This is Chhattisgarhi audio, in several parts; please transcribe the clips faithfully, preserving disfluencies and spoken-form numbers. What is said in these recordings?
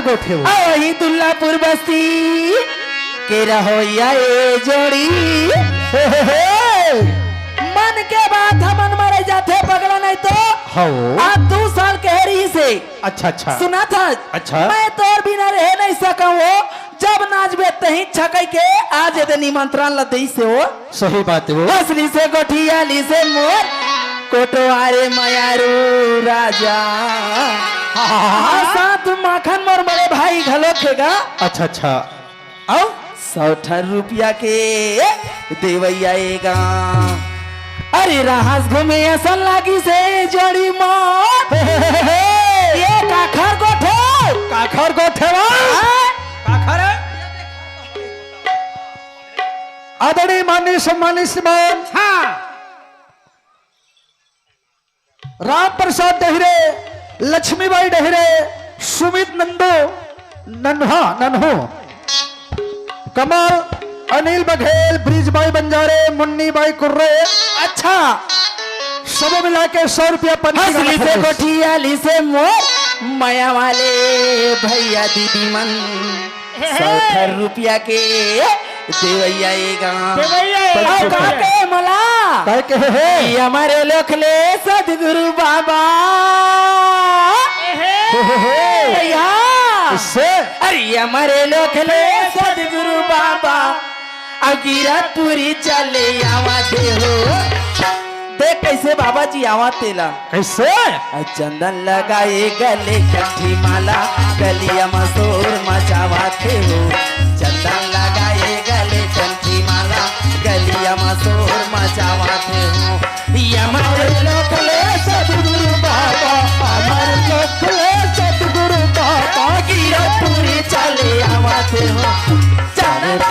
होथे वो। अउ वही दुल्लापुर बस्ती के रहोइया ए जोड़ी। हे, हे, हे। मन के बात हमन मरे जाथे पगला नहीं तो। हव। आज दू साल के रहिस हे। अच्छा, अच्छा। सुनथस? अच्छा। मैं तोर बिना रहे नहीं सकंव हो। जब नाचबे तही छकई के आज एदे निमंत्रण ल देइस हे वो। सही बात हे वो। हंसलिस हे गोठियालिस हे मोर कोटवारे मयारू राजा। हाँ, हाँ, हाँ। हाँ, साथ माखन मोर बड़े भाई घलो हे गा। अच्छा, अच्छा। अउ सौ ठन रुपया के देवइया ए गा। अरे राहस घूमे असन लागिस हे जोड़ी मोर। हे, हे, हे, हे। ये काखर गोठ हे? काखर गोठ हे वो? हाँ? काखर हे? आदरणीय माननीय सम्मानित श्रीमान हाँ। राम प्रसाद डहिरे, लक्ष्मीबाई डहिरे, सुमित नंदू, नन्हा, नन्हू, कमल, अनिल बघेल, ब्रिजबाई बंजारे, मुन्नीबाई कुर्रे, अच्छा। सबो मिला के सौ रुपया पंच हंसलिस हे गोठियालिस हे मोर मया वाले भइया दीदी मन। सौ ठन रुपया के देवइया ए गा। देवइया ए अउ गा। का के मोला? का के हे? ये हमरे लोकले सतगुरु बाबा। हे, हे, हे। भइया। किससे? अरे ये हमरे लोकले सतगुरु बाबा। अउ गिरतपुरी चले आवत हे हो। देख कइसे बाबा जी आवत हे तेला। कइसे? आ चंदन लगाए गले कंठी माला, गलिया म शोर मचावत हे हो। चंदन लगाए गले कंठी माला, गलिया म शोर मचावत हे हो। ये हमरे लोकले सतगुरु बाबा, हमरे लोकले सतगुरु बाबा, गिरतपुरी चले आवत हे हो। अरे, का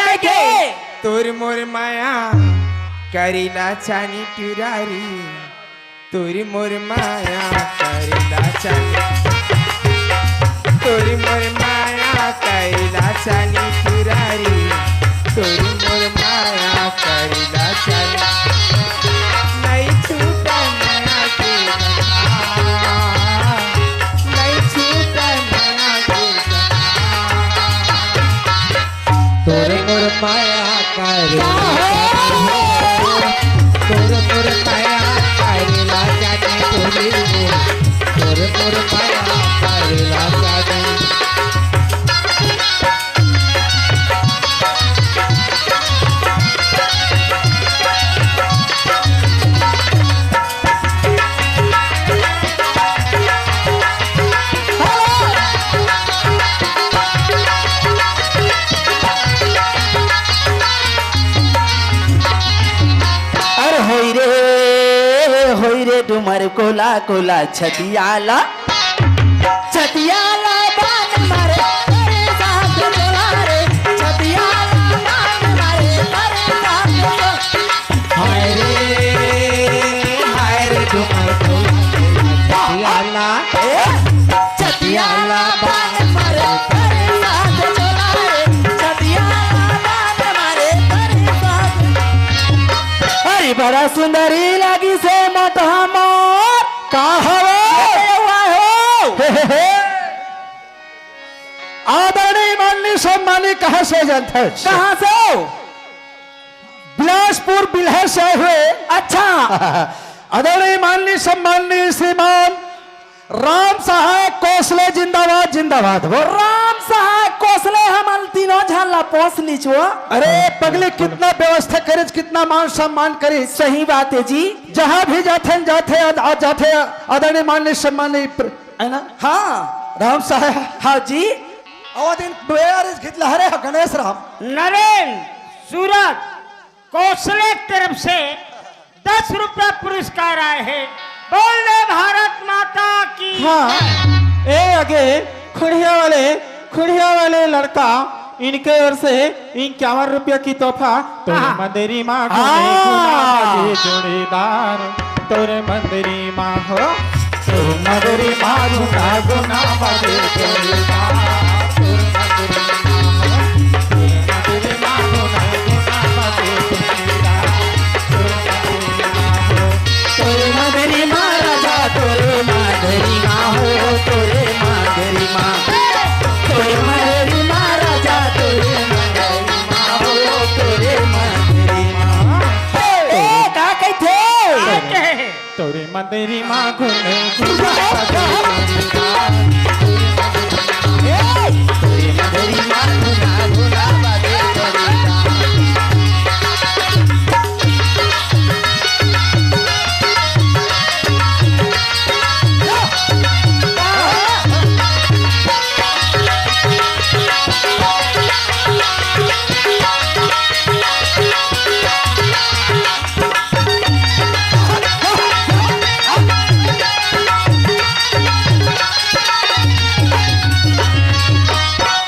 कहिथे? तोर मोर माया करेला चानी टुरारी, तोर मोर माया करेला चानी, तोर मोर माया करेला चानी टुरारी, तोर मोर माया करेला चानी। नहीं छूटे नैना के सहारा, नहीं छूटे नैना के सहारा। तोर मोर माया करे, तोर मोर माया करे ला जाने तोरे, तोर मोर माया करे ला जाने। अरे होई रे, होई रे डुमर कोला कोला छतियाला, छतियाला बान मारे, अरे साथ चला रे, छतियाला बान मारे, अरे साथ चला। हाय रे, हाय रे, डुमर कोला कोला छतियाला। ए, छतियाला बान मारे, अरे साथ चला रे, छतियाला बान मारे, अरे साथ। अरे बड़ा सुंदरी लागिस हे मोटहा मोर। का हवे? अरे वाह हो। हे, हे, हे। आदरणीय माननीय सम्माननीय कहाँ से जानते हैं? कहाँ से हो? बिलासपुर बिल्हा से आए हुए। अच्छा। आदरणीय माननीय सम्माननीय श्रीमान राम सहाय कोसले जिंदाबाद, जिंदाबाद। वो राम सहाय कोसले हमन तीनों झन ला पोस लिचो। अरे पगली, कितना व्यवस्था करे, कितना मान सम्मान करे। सही बात है जी। जहाँ भी जाथे, जाथे, आ, आ जाथे आदरणीय माननीय सम्माननीय प्र-, है ना? हाँ। राम सहाय। हाँ जी। अवधिन बेयारिस घितला हरे गणेश राम। नरेंद्र सूरत कोसले तरफ से दस रुपया पुरस्कार आए हे। बोल दे भारत माता की। हाँ, ए आगे खुड़िया वाले, खुड़िया वाले लड़का, इनके ओर से इक्यावन रुपया की तोहफा। तोरे हाँ। मंदिरी माँ हाँ। गुने गुना बाजे जोड़ीदार, तोरे मंदिरी माँ हो, तोरे मंदिरी माँ गुना गुना बाजे जोड़ीदार, तोरे मंदिरी माँ हो, तोरे मंदिरी माँ गुना गुना बाजे जोड़ीदार। तोरे मंदिरी माँ राजा, तोरे मंदिरी माँ हो, तोरे मंदिरी माँ। तोरे मंदिरी माँ राजा, तोरे मंदिरी माँ हो, तोरे मंदिरी माँ। ए, का कहिथे? तोरे मंदिरी माँ गुने गुना बाजे। ए, तोरे मंदिरी माँ गुना गुना बाजे।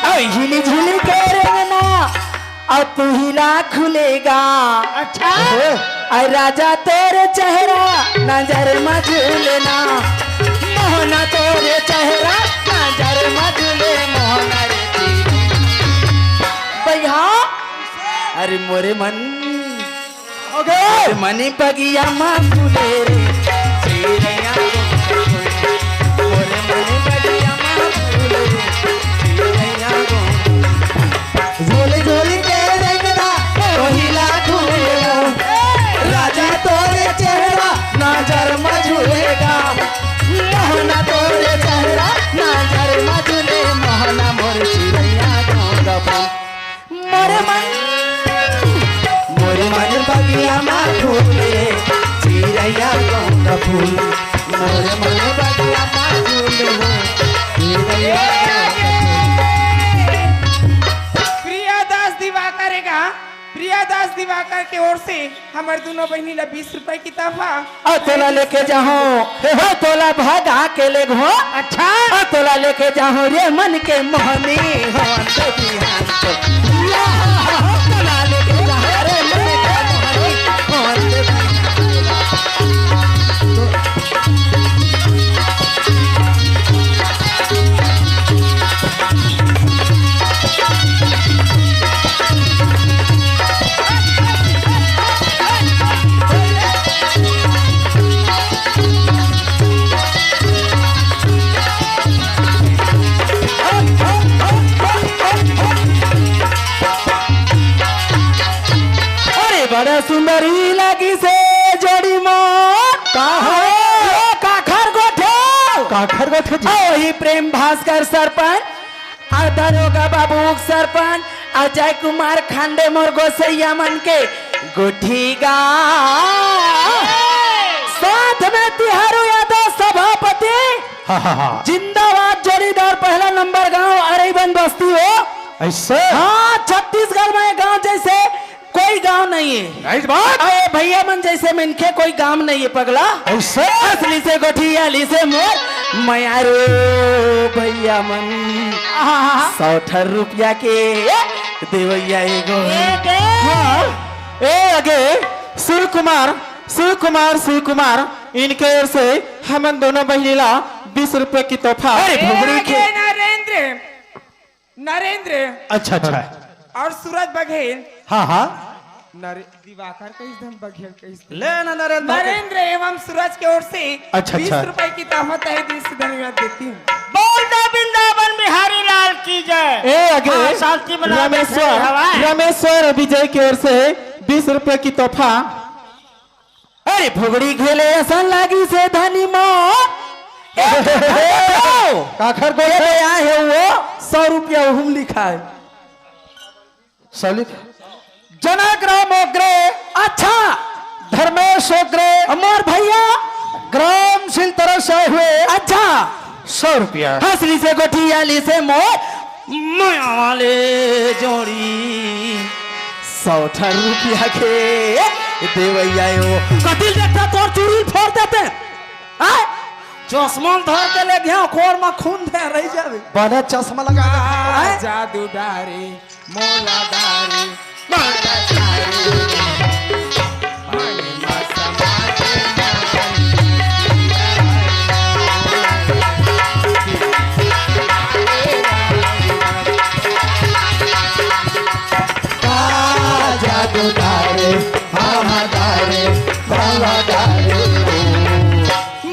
ओ झिली झिली के रेंगना, अब तू हिला खुलेगा। अच्छा। अरे राजा तोरे चेहरा नजर मा झूले ना, मोहना तोरे चेहरा नजर मा झूले मोहना रे। भैया, अरे मोरे मन। ओके। मोरे मन बगिया मा फूले रे, चिरैया मोरे मन बगिया मा फूले रे, चिरैया झोली झोली के रेंगना, ओ हिला खुलेगा। राजा तोरे चेहरा नजर मा झूलेगा। मोहना तोरे चेहरा नजर मा झूले, मोहना मोर चिरैया गोंदा फूल। मोरे मन, मोरे मन बगिया मा फूले, चिरैया गोंदा फूल। मोरे मन बगिया मा फूले, चिरैया गोंदा फूल। प्रिया दास दिवाकर एगा, प्रिया दास दिवाकर के ओर से हमर दूनों बहिनी ला बीस रुपए की तोहफा। अ तोला लेके जाहूं, हे हो तोला भगा के लेगहूं। अच्छा। अ तोला लेके जाहूं रे मन के मोहनी हो, अंत बिहान को। या हो, हो, तोला लेके जाहूं रे मन के मोहनी हो, अंत बिहान को। अरे बड़ा सुंदर ही लगिसे जोड़ी मोर। का हो? ओ काखर गोठे। काखर गोठे जी। ओ ही प्रेम भास्कर सरपंच, अउ दरोगा बाबू उप सरपंच, अजय कुमार खांडे मोर गोसैया मन के गोठी गा। साथ में तिहारू यादव सभापति। हाँ, हाँ, हाँ। जिंदाबाद जोड़ीदार, पहला नंबर गांव अरईबंद बस्ती हो। ऐसे? हाँ, छत्तीसगढ़ में गांव जैसे कोई गांव नहीं है। राइट बात। अरे भैया मन जैसे मनखे कोई गांव नहीं है पगला। ऐसे? असली से गोठिया ली से मोर मयारो भैया मन। आहा। सौ ठर रुपया के देवैया एगो है। ए दे। हाँ। ए आगे शिव कुमार, शिव कुमार, शिव कुमार, इनके ओर से हमन दोनों बहिनी ला बीस रुपए की तोहफा। अरे ए भुगड़ी आगे के नरेंद्र। नरेंद्र। अच्छा, अच्छा। और सूरज बघेल। हाँ, हाँ। नरे-, दिवाकर कहिस धन बघेल कहिस धन। ले ना नरेंद्र। नरेंद्र एवं सूरज के ओर से अच्छा, अच्छा। बीस रुपए की तोहफा तहे दिल से धन्यवाद देती हूँ। बोल दे वृंदावन बिहारी लाल की जय। ए, आगे हाँ, शांति बना रमेश्वर, हवा। रमेश्वर विजय की ओर से बीस रुपए की तोहफा। अरे भुगड़ी घेले असन लागी से धनी मो। ए, काखर गोठे। काखर गोठे। ये दे आए है वो, सौ रुपया हुम लिखा है। सौ लिख। जनक राम ओग्रे। अच्छा। धर्मेश ओग्रे। अमर भैया। ग्राम सिलतरा से हुए। अच्छा। सौ रुपया। हंसली से गोठियाली से मोर मया वाले जोड़ी। सौ ठर रुपया के देवैया हो। कतिल देखता तोर चूड़ी फोड़ देते। आय, चश्मा ल धर के ले गया, कोर म खून दे रही जावे। बने चश्मा लगा के। आय, जादू डारे, मोला डारे, मोला डारे। का जादू डारे, हवा डारे, हवा डारे।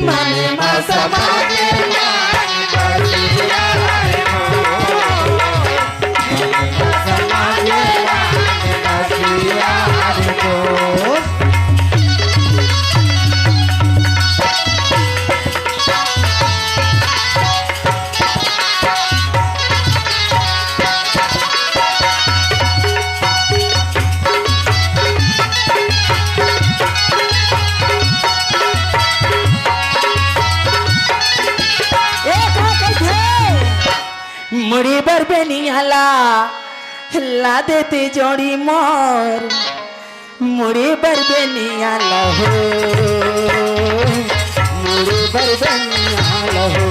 मने मा समागे ए, का कहिथे? मुड़ी बर बेनिया ला, ला देते जोड़ी मोर। मुड़ी बर बेनिया ला हो, मुड़ी बर बेनिया ला हो,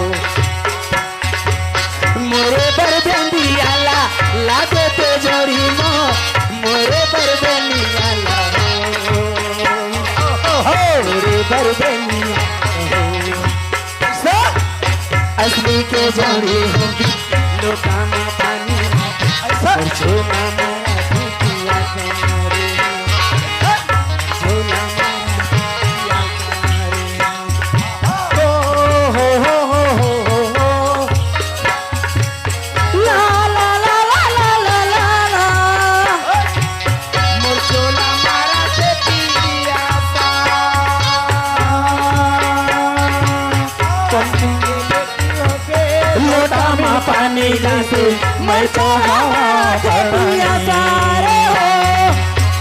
मुड़ी बर बेनिया ला, ला देते जोड़ी मोर। मुड़ी बर बेनिया ला हो, हो, मुड़ी बर बेनिया ला हो। स-, असली के जोड़ी होगी, लोटा में पानी, ऐसा। और छूना मारा धुतिया से मारे। छूना मारा धुतिया से मारे। हो, हो, हो। ला, ला, ला। मोर चोला मारा से पिया सा। लोटा मा पानी जैसे मैं तो हवा भरिया सारे हो।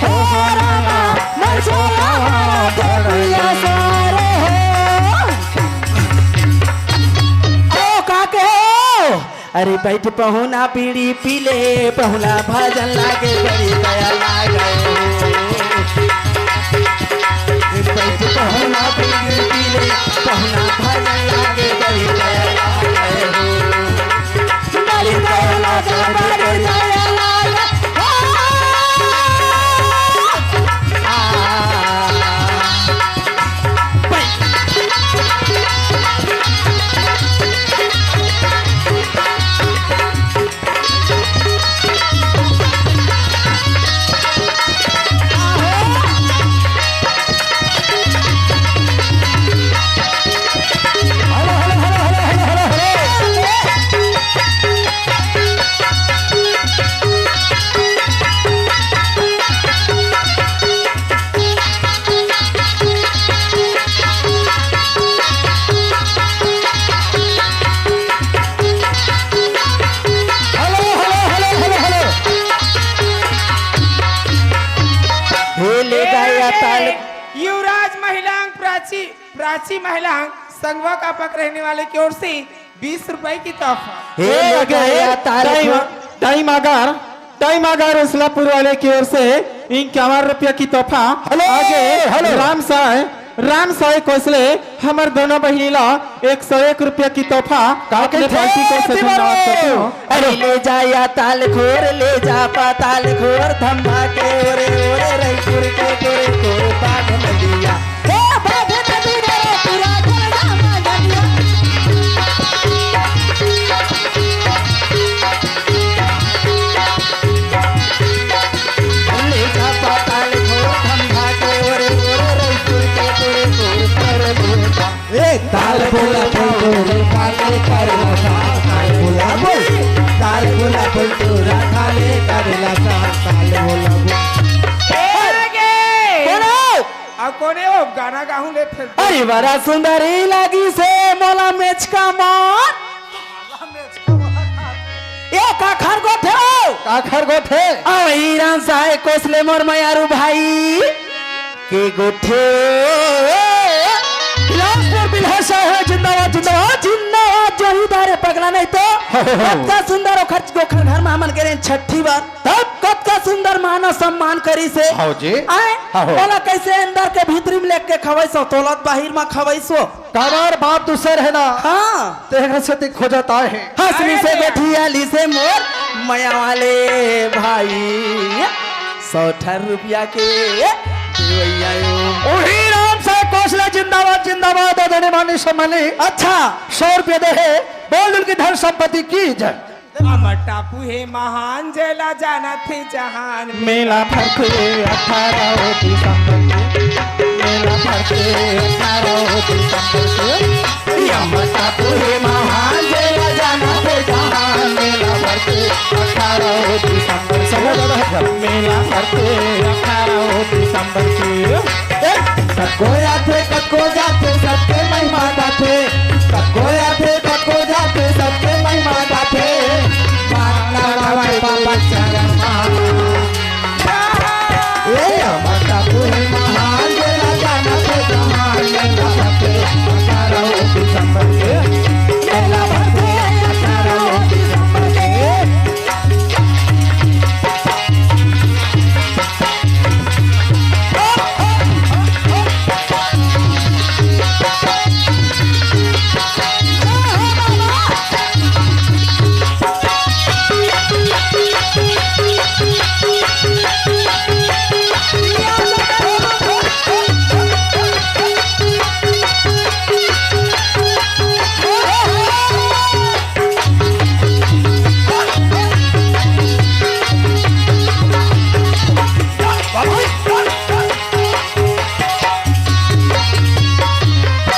हो, हो रामा, मैं तो हवा भरिया सारे हो। ओ काके हो, अरे बैठ पहुना बीड़ी पी ले, पहुना भजन लागे बड़ी दया लागे। बैठ पहुना बीड़ी पी ले, पहुना भजन लागे बड़ी दया लागे। बड़ी दया लागे, बड़ी दया लागे। आ, आ, आ। Hello, hello, hello, hello, hello. हे ले गाया ताल। युवराज महिलांग प्राची, प्राची महिलांग संगवा का पक रहने वाले की ओर से बीस रुपए की तोहफा। हे ले गाया ताल। टाइम, टाइम अगर टाइम अगर उसलापुर वाले की ओर से इक्यावन रुपया की तोहफा। हेलो, आगे हेलो। राम साय, राम साय कोसले हमर दोनों बहिनी ला एक सौ एक रुपया की तोहफा का अपने कहिथे पार्टी को से दीवाना? धन्यवाद करते हो। अरे ले जा या ताल खोर, ले जा पाताल खोर, धम्मा के ओरे ओरे, रईपुर के गोरे गोरे बाग नदिया। हे बाग नदिया रे, पूरा गंगा नदिया। ए, ताल बोला बोल बोल, काले कर लसा, ताल बोला बोल, ताल बोला बोल, तोरा काले कर लसा, ताल बोला बोल। ए, कोन हो? अब कोने हो? गाना गाहूं ले फिर। अरे बड़ा सुंदरी लागिसे मोला मेचका मार। ए, काखर गोठे हो? काखर गोठे? अवही राम साय कोसले मोर मयारू भाई के गोठे। बिलासपुर बिल्हा साय जिंदाबाद, जिंदाबाद, जिंदाबाद, जोहीदार हे पगला नहीं तो। हो, हो, हो। कतका सुंदर ओखर, ओखर घर में हमन गे रहेन छठी बार। तब कतका सुंदर मान सम्मान करिस हे। हव जी। आय, हव। मोला कइसे अंदर के भीतरी में लेके खवइस हो, तोला त बाहिर म खवइस हो। काबर बात दूसर हे ना। हाँ। तेखर सेती खोजत आए हे। हंसली से गोठिया ली से मोर मया वाले भाई, सौ ठन रुपया के देवइया यो। उही राम से कोसला जिंदाबाद, जिंदाबाद, आदरणीय माननीय सम्मानी। अच्छा। सौ रुपया दे हे, बोल दुल की धन संपत्ति की जय। अमर टापू हे महान, जेला जानत हे जहान। मेला भरथे अठारह दिसंबर के, मेला भरथे अठारह दिसंबर के। अमर टापू हे महान, जेला जानत हे जहान। मेला भरथे अठारह दिसंबर के। मेला भरथे अठारह दिसंबर के। कतको आथे, कतको जाथे, सबके महिमा गाथे। कतको आथे, कतको जाथे, सबके महिमा गाथे। बाबा चरण ए, अमर टापू हे महान, जेला जानत हे जहान। मेला भरथे अठारह दिसंबर के। मेला भरथे अठारह दिसंबर के।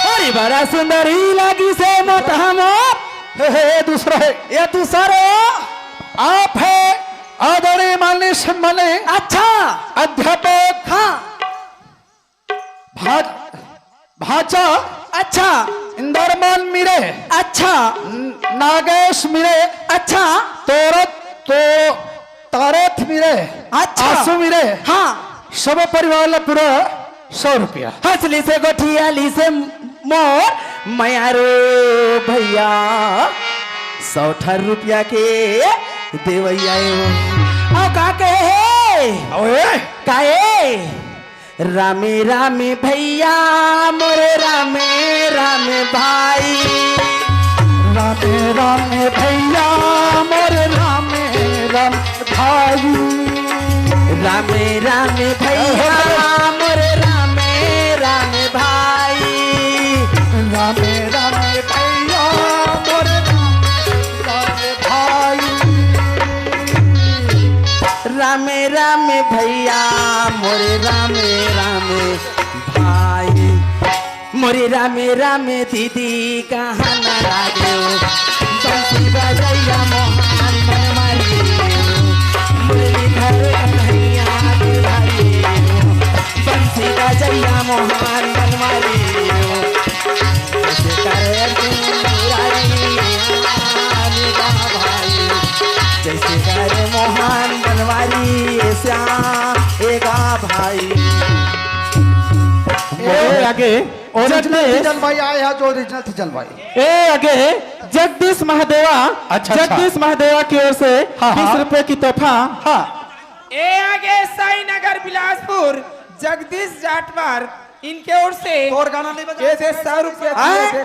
अरे बड़ा सुंदर ही लागिस हे मोर त हमर। हे, हे, ये दूसरा हे। ये दूसरा हे। आप हे आदरणीय माननीय सम्माननीय अच्छा। अध्यापक हाँ। भाज-, भाचा अच्छा। इंदरमान मिरे। अच्छा। न-, नागेश मिरे। अच्छा। तोरत तो तारत मिरे। अच्छा। आंसू मिरे। हाँ। सब परिवार ला पूरा सौ रुपया। हंसली से गोठिया ली से मोर मयारो भैया, सौ ठन रुपया के देवइया हो। अउ का कहे हे? ओए। काहे? रामे रामे भैया मोरे रामे रामे भाई। रामे रामे भैया मोरे रामे रामे भाई। रामे रामे भैया मोरे रामे रामे भाई। रामे रामे भैया मोरे रामे रामे भाई। रामे रामे भैया मोरे रामे रामे भाई। मोरे रामे रामे दीदी कहाँ ना लागे हो, बंसी बजैया मोहन बनवारी हो, मुरलीधर कन्हैया के भाई हो, बंसी बजैया मोहन बनवारी हो। जैसे करे अर्जुन मुरारी आने गा भाई, जैसे करे मोहन बनवारी ये श्याम एगा भाई। ए, आगे ओरिजिनल जगदीश। थी जलवाई आए हा, जो ओरिजिनल थी जलवाई। ए, आगे जगदीश महादेवा, अच्छा, अच्छा। जगदीश महादेवा की ओर से हाँ, हाँ। बीस रुपए की तोहफा। हाँ। ए, आगे साई नगर बिलासपुर, जगदीश जाटवार, इनके ओर से तोर गाना नहीं बजा ये दे, सौ रुपया आए? दिए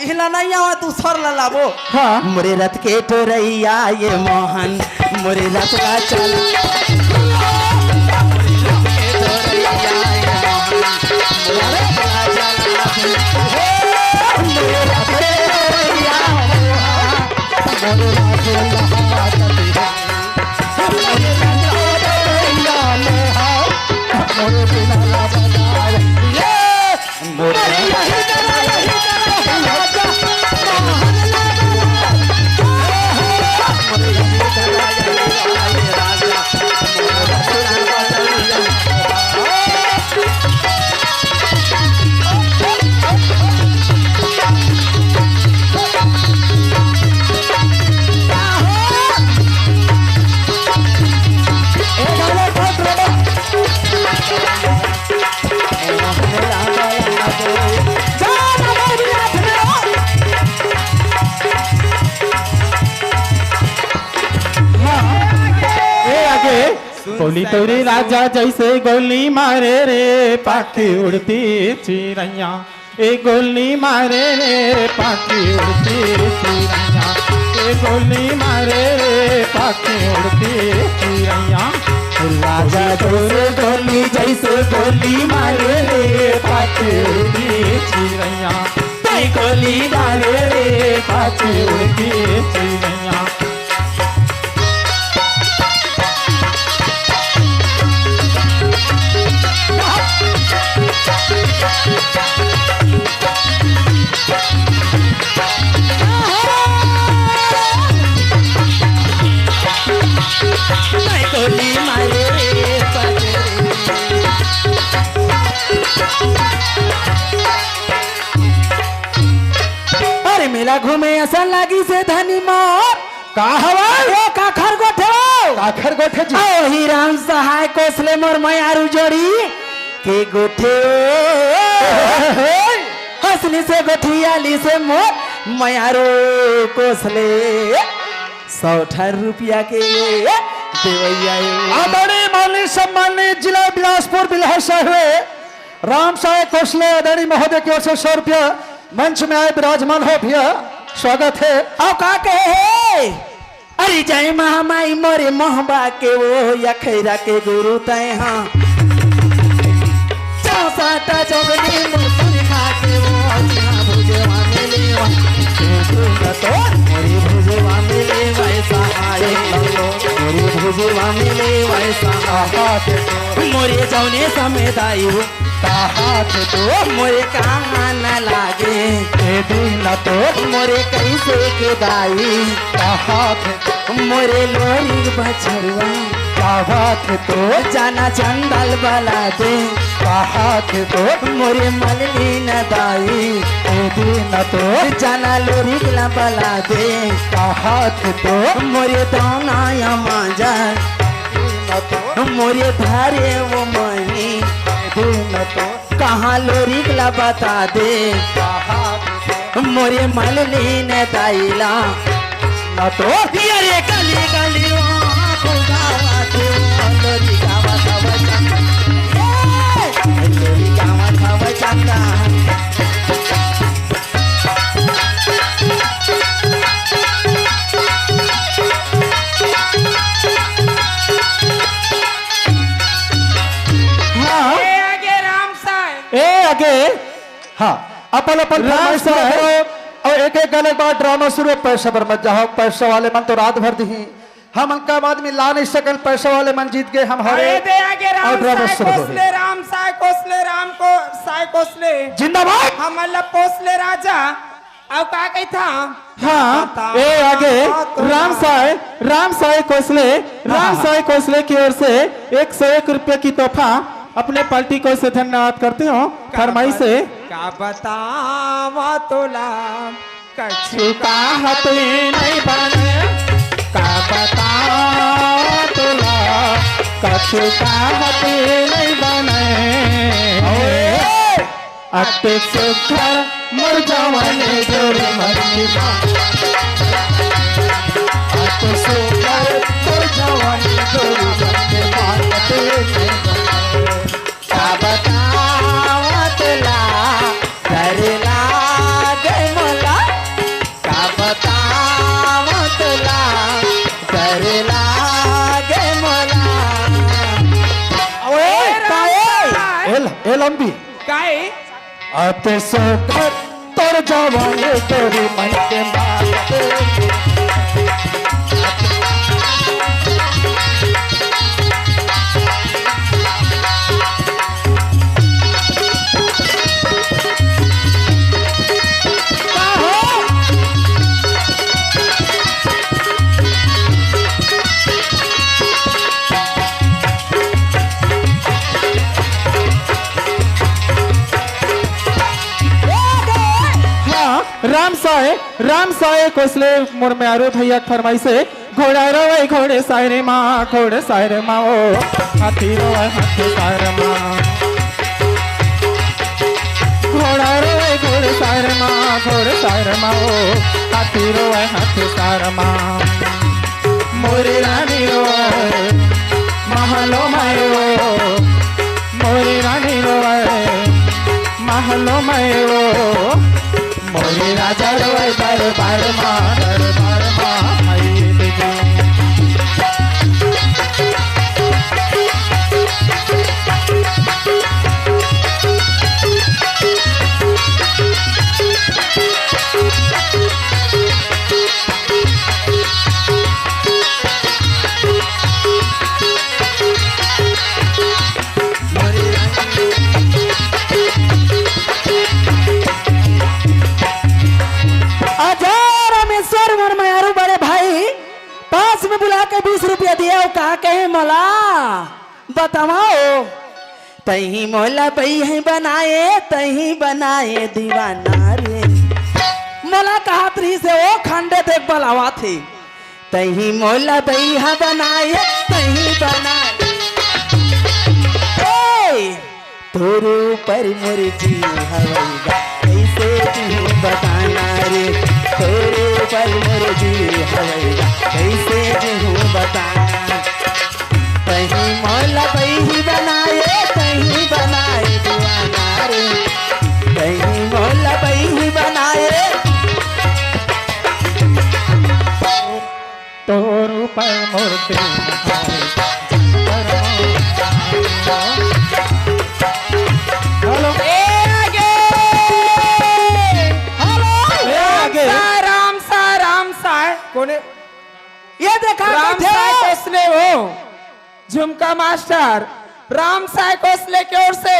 थे। इहला नहीं आवा, तू सर ला लाबो। हाँ। मोरे रथ के टोरैया ये मोहन, मोरे रथ ला चला। बोली तोरे राजा जैसे गोली मारे रे पाके उड़ती चिरैया। ए गोली मारे रे पाके उड़ती चिरैया। ए गोली मारे रे पाके उड़ती चिरैया। राजा तोरे गोली जैसे गोली मारे रे पाके उड़ती चिरैया। तै गोली मारे रे पाके उड़ती चिरैया। अरे मेला घूमे असन लागिस हे धनी मोर। का हवय? ए, काखर गोठे हो? काखर गोठे जी? अहो ही राम सहाय कोसले मोर मयारू जोड़ी के गोठे हो। हंसनी से गोठियाली से मोर मयारू कोसले सौ अठारह रुपया के देवैया ए। आदरणीय माननीय सम्माननीय जिला बिलासपुर बिल्हौर से हुए राम साय कोसले आदरणीय महोदय की ओर से सौ रुपया मंच में आए विराजमान हो भैया, स्वागत है। अउ का कहे हे? अरे जय महामाई मोरे मोहबा के वो या खैरा के गुरु तय हाँ। चौसठ जोगनी मुरमुर खा के वो जिहाँ भुजवा में लेवा। तो मोरी भुजवा में लेवा सहाय। मोरी भुजवा में लेवा सहाय। मोरे जौने समय दाई हो। कहात तो मोरे कहाँ न लागे। ए दिन तो मोरे कैसे के दाई। कहात तो मोरे लोरी बछरुआ। कहात तो जाना चंदल बला दे। कहात तो मोरे मलनी न दाई। ए दिन तो जाना लोरी ला बला दे। कहात तो मोरे दाना या मांजा। ए दिन तो मोरे धारे वो मही। ए दिन तो कहाँ लोरिक ला बता दे। मोरे मलनी ने दाइला। ना तो अरे गली गली वहाँ को गावा थे, वो लोरी गावा था वो चंदा। ए, लोरी गावा था वो चंदा। हाँ। ए आगे राम साय। ए आगे। हाँ, अपन अपन राम फरमाइश पूरा साय। करो। और एक एक गाने के बाद ड्रामा शुरू। पैसा बर मत जाओ, पैसा वाले मन तो रात भर दिही। हम उनका आदमी ला नहीं सकन, पैसा वाले मन जीत गए, हम हारे। अरे दे आगे राम और ड्रामा साय शुरू हो कोसले, गया। राम साय कोसले, राम को साय कोसले। जिंदाबाद। हमन ला पोसले राजा। अउ का कहिथा? हाँ, ए आगे राम साय, राम साय कोसले, राम साय कोसले की ओर से एक सौ एक रुपये की तोहफा अपने पार्टी को से धन्यवाद करते हो। फरमाइश से का बतावा तोला, कछु काहत नहीं बने, का बतावा तोला, कछु काहत नहीं बने। अते सुघर मोर जवानी जोरी मन की बात। अते सुघर मोर जवानी जोरी मन की बात। का बतावत ला, डर लागे मोला। का बतावत ला, डर लागे मोला। ओए, ए, राम काहे? साय। ए ल-, ए लंबी। काहे? अते सोकर तोर जवानी तोरी मन के मारते। हाँ, राम साय, राम साय कोसले मोर म्यारो भैया के फरमाइश हे। घोड़ा रोवे घोड़े साय रे माँ, घोड़े साय रे माँ ओ, हाथी रोवे हाथी साय रे माँ। घोड़ा रोवे घोड़े साय रे माँ, घोड़े साय रे माँ ओ, हाथी रोवे हाथी साय रे माँ। मोरी रानी रोवे, महा महलो में वो मोरी रानी रोवे, महलो में वो मोरी राजा रोवे, दरबार मा, दरबार मा आई दे। अजय रामेश्वर मोर मयारू बड़े भाई, पास में बुला के बीस रुपया दिया, अउ का कहे मोला बतावव। तहीं मोला बइहा बनाए, तहीं बनाए दीवाना रे। मोला कहत रहिस हे, ओ खंडे देख बलावत हे। तहीं मोला बइहा बनाए, तहीं बनाए। ए, तोरे ऊपर मोर जी हवई गा, कइसे जी बताना रे। तोरे ऊपर मोर जी हवई गा, कइसे जी बताना। तहीं मोला बइहा बनाए, तहीं बनाए दीवाना रे, तहीं मोला बइहा बनाए। तोर ऊपर मोर दिल है, हेलो। ए आगे। हेलो। ए आगे। राम सा, राम सा, राम सा। कोने? ये देखा राम सा कोसले हो, झुमका मास्टर राम साय कोसले के ओर से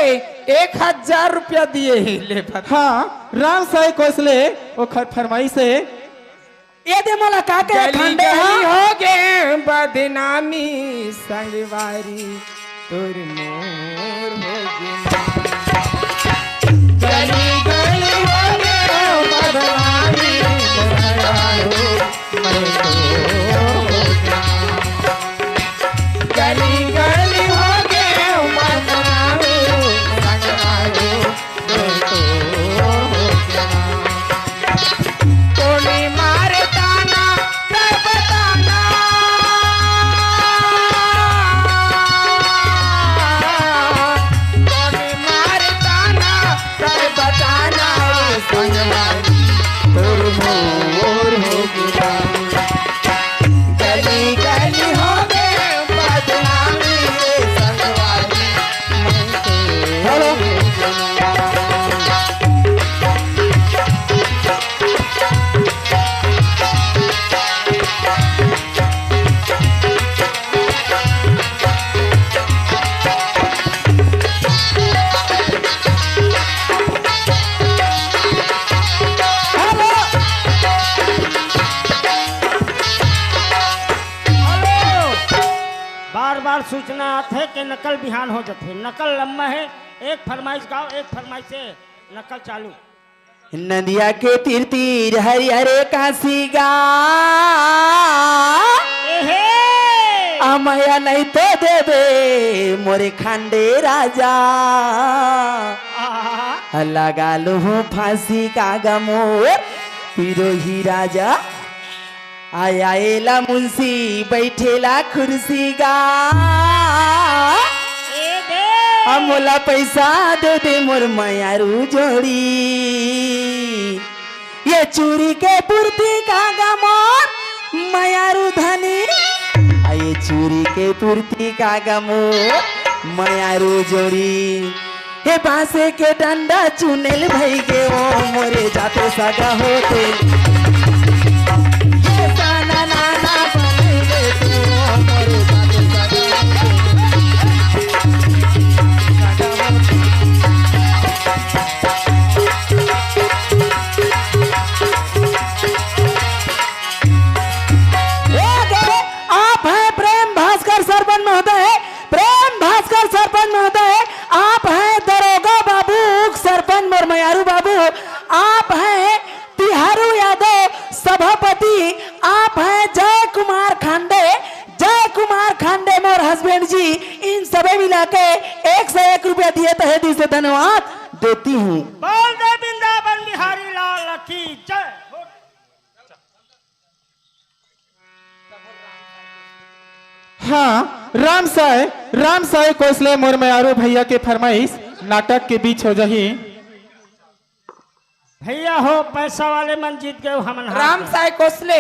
एक हजार रुपया दिए ही, ले बता। हाँ, राम साय कोसले, ओखर फरमाइश हे। ये दे मोला का के गली खंडे गली हाँ? हो गे बदनामी संगवारी, तोर मोर हो गे। गली गली हो गे बदनामी संगवारी, मैं तो हो गे। गली गली हो गे बदनामी संगवारी, मैं तो हो गे। कोनी मारे ताना, तब ताना। कोनी मारे ताना, तब ताना। संगवारी, तोर मोर हो गे। गली गली हो गे बदनामी रे संगवारी। हेलो। बार बार सूचना आथे कि नकल बिहान हो जाथे। नकल लम्बा हे, एक फरमाइश गाओ, एक फरमाइश से नकल चालू। नदिया के तीर तीर हरियर कांसी गा। एहे। अमया नहीं तो देबे मोरे खंडे राजा। आहा। लगा लूं फांसी का गा मोर पिरोही राजा। आया एला मुंशी बैठेला कुर्सी गा। ए दे। आ मोला पैसा दे दे मोर मयारू जोड़ी। ये चूरी के पूर्ति का गा मोर मयारू धनी। आ ये चूरी के पूर्ति का गा मोर मयारू जोड़ी। हे बांसे के डंडा चुनेल भई गे ओ मोरे जाते सगा होते। हे ताना नाना बनई गे तू ओ मोरे जाते सगा होते। हे गे, आप हैं प्रेम भास्कर सरपंच महोदय, प्रेम भास्कर सरपंच महोदय, आप हैं दरोगा बाबू, उप सरपंच मोर मयारू बाबू, आप हैं तिहारू यादव सभापति, आप हैं जय कुमार खांडे, जय कुमार खांडे मोर हस्बैंड जी, इन सबे मिला के एक सौ एक रुपया दिए तो हे दिल से धन्यवाद देती हूँ। बोल दे वृंदावन बिहारी लाल की जय। हाँ, राम साय, राम साय कोसले मोर मयारू भैया के फरमाइश नाटक के बीच हो जाही। भैया हो, पैसा वाले मन जीत गए, हमन हार राम गए। साय कोसले,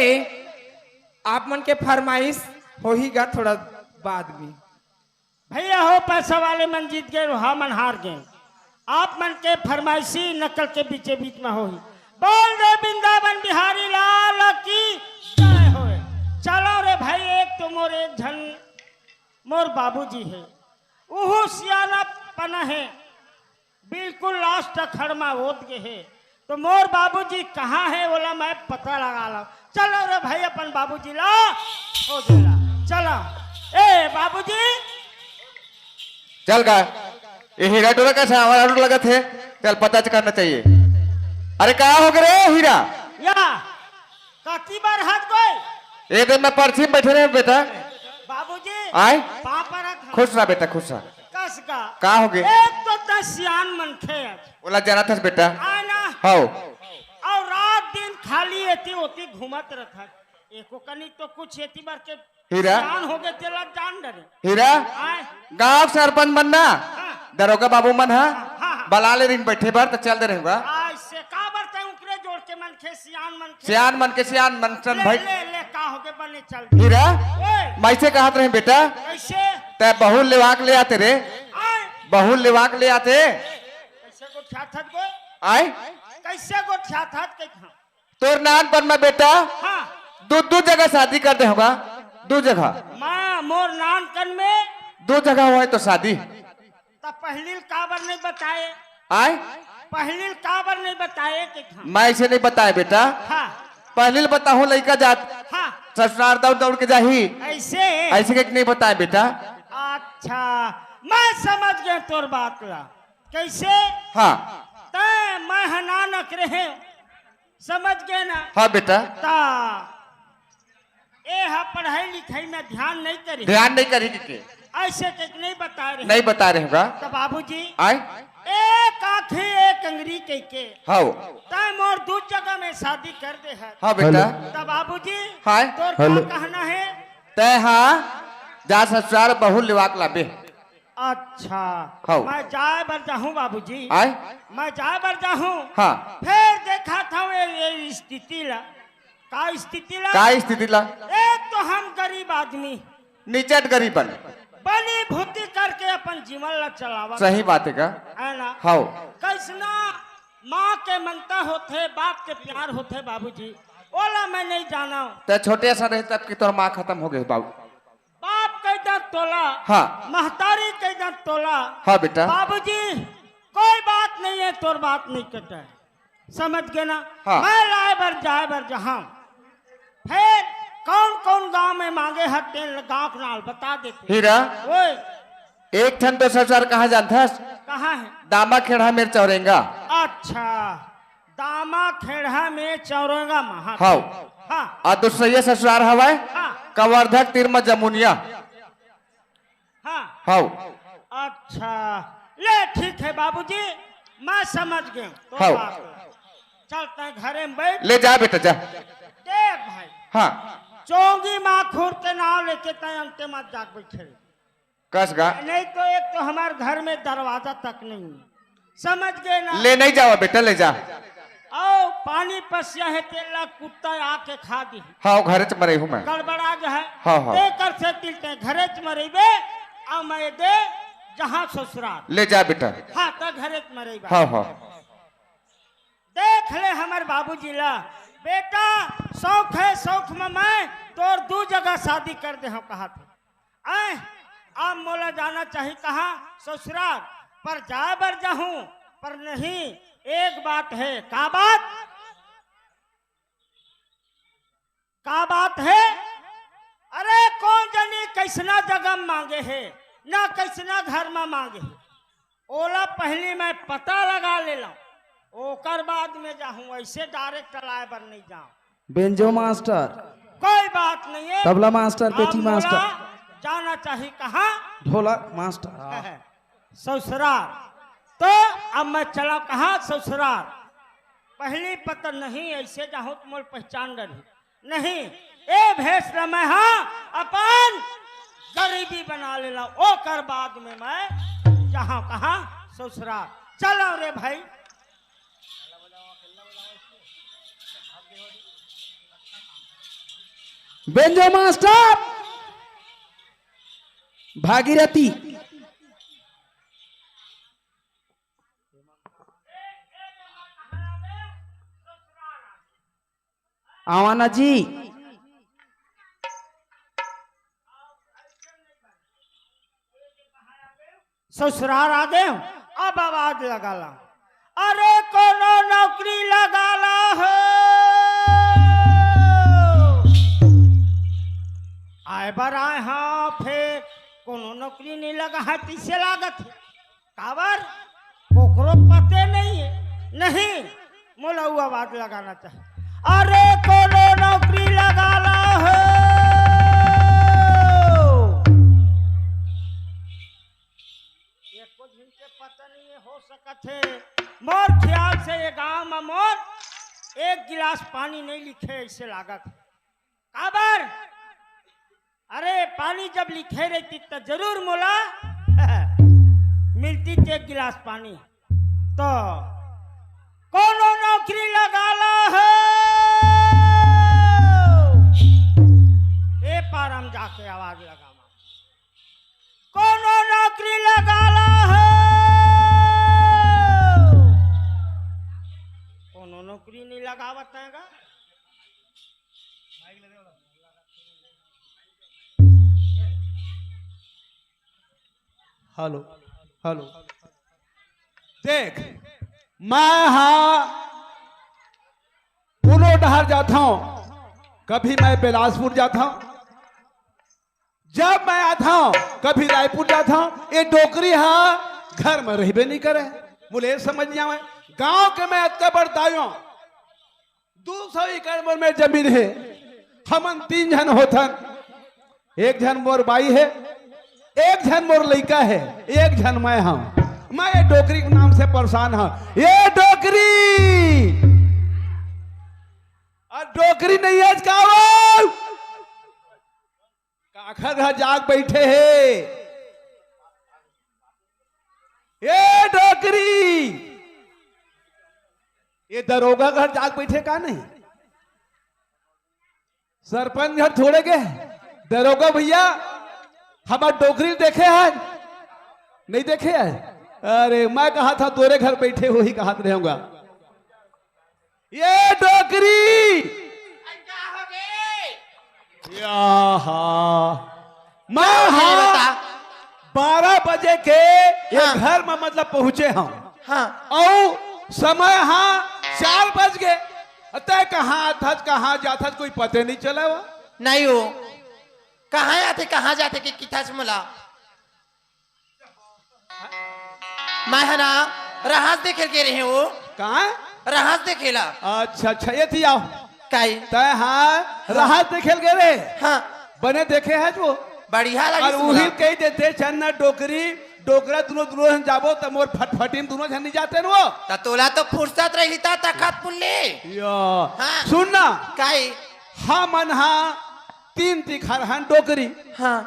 आप मन के फरमाइश होही गा थोड़ा बाद में। भैया हो, पैसा वाले मन जीत गए, हमन हार गए। आप मन के फरमाइशी नकल के बीचे बीच में होही। बोल दे वृंदावन बिहारी लाल की जय होए। चलो रे भाई, एक तो मोर एक झन मोर बाबूजी हे, उहू सियाना पना हे, बिल्कुल लास्ट अखड़ मा ओत गे हे। तो मोर बाबूजी कहाँ हे, ओला मैं पता लगा ला। चलो रे भाई, अपन बाबूजी ला खोजे ला। चलो, ए बाबूजी। चल गा, ये हीरा टोरा का सामान आलू लगत हे, चल पता करना चाहिए। अरे का हो गे रे हीरा? या, कति बार हाथ गोय? ए दे मैं पर्ची में बैठे रहे बेटा। बाबूजी, आय? पाँव परत हँव। खुश रह बेटा, खुश रह। कस का? का हो गे? एक तो तैं सियान मनखे अस। ओला जानत हस बेटा। आय ना? हव। अउ रात दिन खाली एती ओती घूमत रथस। एको कनी तो कुछ एती बर के हीरा? सियान हो गे तेला जान डरे। हीरा? आय? गांव के सरपंच मन ना, हाँ। दरोगा बाबू मन ह, हाँ, हाँ। बला ले रिन बैठे बर, त चल दे रहे होगा। आय से काबर तैं उकरे जोड़ के मनखे सियान मनखे। सियान मनखे सियान मनसन ले, भाई। ले, ले, का हो गे बने चल। हीरा? ओए। मैं से कहत रहे बेटा। कैसे? तैं बहुत लेवाक ले आते रे। आय। बहुत लेवाक ले आते। कैसे गोठियाथस गोय? आय? कैसे गोठियाथस के खां? तोर नानपन में बेटा, हाँ। दू, दू जगह शादी कर दे होगा, दू जगह। माँ, मोर नानपन में? दू जगह होय तो शादी। त पहिली ल काबर नहीं बताए? आय? पहिली ल काबर नहीं बताए के खां? मैं ऐसे नहीं बताए बेटा। हाँ। पहिली ल बताहूँ लइका जात। हाँ। ससुरार दौड़ दौड़ के जाही। ऐसे? ऐसे के नहीं बताए बेटा। अच्छा, मैं समझ गए तोर बात ला। कैसे? हाँ। तैं मैं ह नानक रहे, समझ गए ना? हाँ बेटा। ता ए हा पढ़ाई लिखाई में ध्यान नहीं करी। ध्यान नहीं करी के? ऐसे के नहीं बता रहे। नहीं बता रहे होगा। तो बाबूजी, आय? एक आँखी एक अंगरी कह के। हव। तैं मोर दू जगह में शादी कर दे है। हाँ बेटा। हेलो। तो बाबूजी, हाँ। तोर हेलो। का कहना है? तैं हाँ, जा ससुरार बहू लेवाक लाबे। अच्छा, हव। मैं जाए बर जाहूँ बाबूजी। आय? मैं जाए बर जाहूँ। हाँ। फेर देखत हँव ये, ये स्थिति ला। का स्थिति ला? का स्थिति ला? एक तो हम गरीब आदमी। निचट गरीबन। बनी भूती करके अपन जीवन ला चलावत। सही बात है का? है ना? हव। कैसना माँ के ममता होथे, बाप के प्यार होथे बाबूजी, ओला मैं नहीं जानव। तैं छोटे सा रहे तब की तोर माँ खतम हो गए बाबू। बाप कहि दँव तोला, हाँ। महतारी कहि दँव तोला। हाँ बेटा। बाबूजी, कोई बात नहीं है, तोर बात नहीं कटे। समझ गए ना? हाँ। मैं लाए बर जाए बर जाहूँ। फेर कौन कौन गांव में मांगे हस तेन गांव के नाम बता देते। हीरा। ओए। एक ठन तो ससुरार कहाँ जानथस? कहाँ है? दामा खेड़ा मेर चौरेंगा। अच्छा। दामा खेड़ा में चौरेंगा महा। हव। हाँ। अउ दूसरइया ससुरार हवय, हाँ। कवर्धा के तीर म जमुनिया। हाँ। हव। अच्छा, ले ठीक है बाबूजी, मैं समझ गया तोर हव। बात। चल तैं घरे में बैठ। ले जा बेटा, जा। देख भाई। हाँ। चोंगी माखुर के नाम लेके तैं अंते मत जाके बैठे रहे। कस गा। नहीं तो एक तो हमार घर में दरवाजा तक नहीं है, समझ गए ना? ले नहीं जावा बेटा, ले जा। अउ पानी पसिया है, तेला कुत्ता आके खा दी। हाँ, घरे च मरे हूँ मैं। गड़बड़ा गया है। हाँ, हाँ। ते कर से तिलते घरे च मरेबे, अउ मैं दे जहाँ ससुराल। ले जा बेटा। हाँ, त घरे च मरेबा। हाँ, हाँ। देख ले हमर बाबूजी ला, बेटा, शौक है, शौक में मैं तोर दू जगह शादी कर दे हूँ कहा थे। आय, अब मोला जाना चाही कहाँ? ससुराल। पर जाए बर जाहूँ, पर नहीं, एक बात है। का बात? का बात है? अरे, कौन जनी कैसना जगह मांगे है, ना कैसना घर में मांगे है, ओला पहली मैं पता लगा ले लूं, ओकर बाद में जाहूँ, ऐसे direct लाए बर नहीं जाऊँ। Banjo master. कोई बात नहीं है। तबला मास्टर, अब पेटी मोला मास्टर। जाना चाही कहाँ? ढोलक मास्टर। ससुराल। तो अब मैं चला कहाँ? ससुराल। पहली पता नहीं, ऐसे जाहूँ तो मोल पहचान डरही। नहीं, ए भेस ल मैं हाँ अपन गरीबी बना लेला, ओकर बाद में मैं जहाँ कहाँ ससुराल। चलो रे भाई। Banjo master, Bhagirathi. आवाना जी। ससुराल आ गए हो, अब आवाज लगा ला। अरे कोनो नौकरी लगा ला हो। आए बर आए हाँ, फिर कोनो नौकरी नहीं लगा है, पीछे लागत है। काबर? कोकरो पते नहीं है। नहीं, मोला वो आवाज लगाना चाहिए। अरे कोनो नौकरी लगा ला हो। एको झिन के पता नहीं है, हो सकत है। मोर ख्याल से ये गांव में मोर एक गिलास पानी नहीं लिखे, ऐसे लागत है। काबर? अरे पानी जब लिखे रहती त जरूर मोला मिलती एक गिलास पानी। तो कोनो नौकरी लगा ला हो। ए पार हम जाके आवाज लगावा। कोनो नौकरी लगा ला हो। कोनो नौकरी नहीं लगावत है गा। Hello, hello. देख, मैं हा पूनो डहर जात हूँ, कभी मैं बिलासपुर जात हूँ, जब मैं आत हूँ, कभी रायपुर जात हूँ, ये डोकरी हा घर में रहबे नहीं करे। मुझे समझ नहीं आवे। गांव के मैं अतका बड़ दायो, दू सौ एकड़ मोर में जमीन है, हमन तीन झन होथन, एक झन मोर बाई है, एक झन मोर लइका है, एक झन मैं हूँ। मैं ये डोकरी के नाम से परेशान हूँ। ये डोकरी, और डोकरी नहीं है का वो? काखर घर जाग बैठे हे। ए डोकरी, ये दरोगा घर जाग बैठे का नहीं? सरपंच घर थोड़े के दरोगा भैया, हमार डोकरी देखे हैं? नहीं देखे हैं? अरे मैं कहा था तोरे घर बैठे हो ही कहा रहूंगा। ये डोकरी। का हो गे? याहा। मैं का हो गे हाँ बता? बारह बजे के ये हाँ। घर में मतलब पहुंचे हम। हाँ। अउ समय हाँ चार बज गे। तय कहाँ आथस, कहाँ जाथस, कोई पते नहीं चले वो। नहीं हो। कहाँ आथे, कहाँ जाथे के किथस मोला? मैं ह ना रहस देखे ल गे रहे हो। कहाँ? रहस देखे ला। अच्छा, अच्छा, ये थी आओ। काई? तय हाँ, रहस देखे ल गे रहे। हाँ। बने देखे है वो। बढ़िया लगी और सुना। उही कही देते, चन्ना डोकरी, डोकरा दोनों, दोनों झन जाबो, त मोर फटफटी में दोनों झन नहीं जाते न वो। त तोला तो फुर्सत रही था, तखत पुल्ले। या। हाँ। सुन ना। काई? हमन हा तीन तिखार हन डोकरी। हाँ।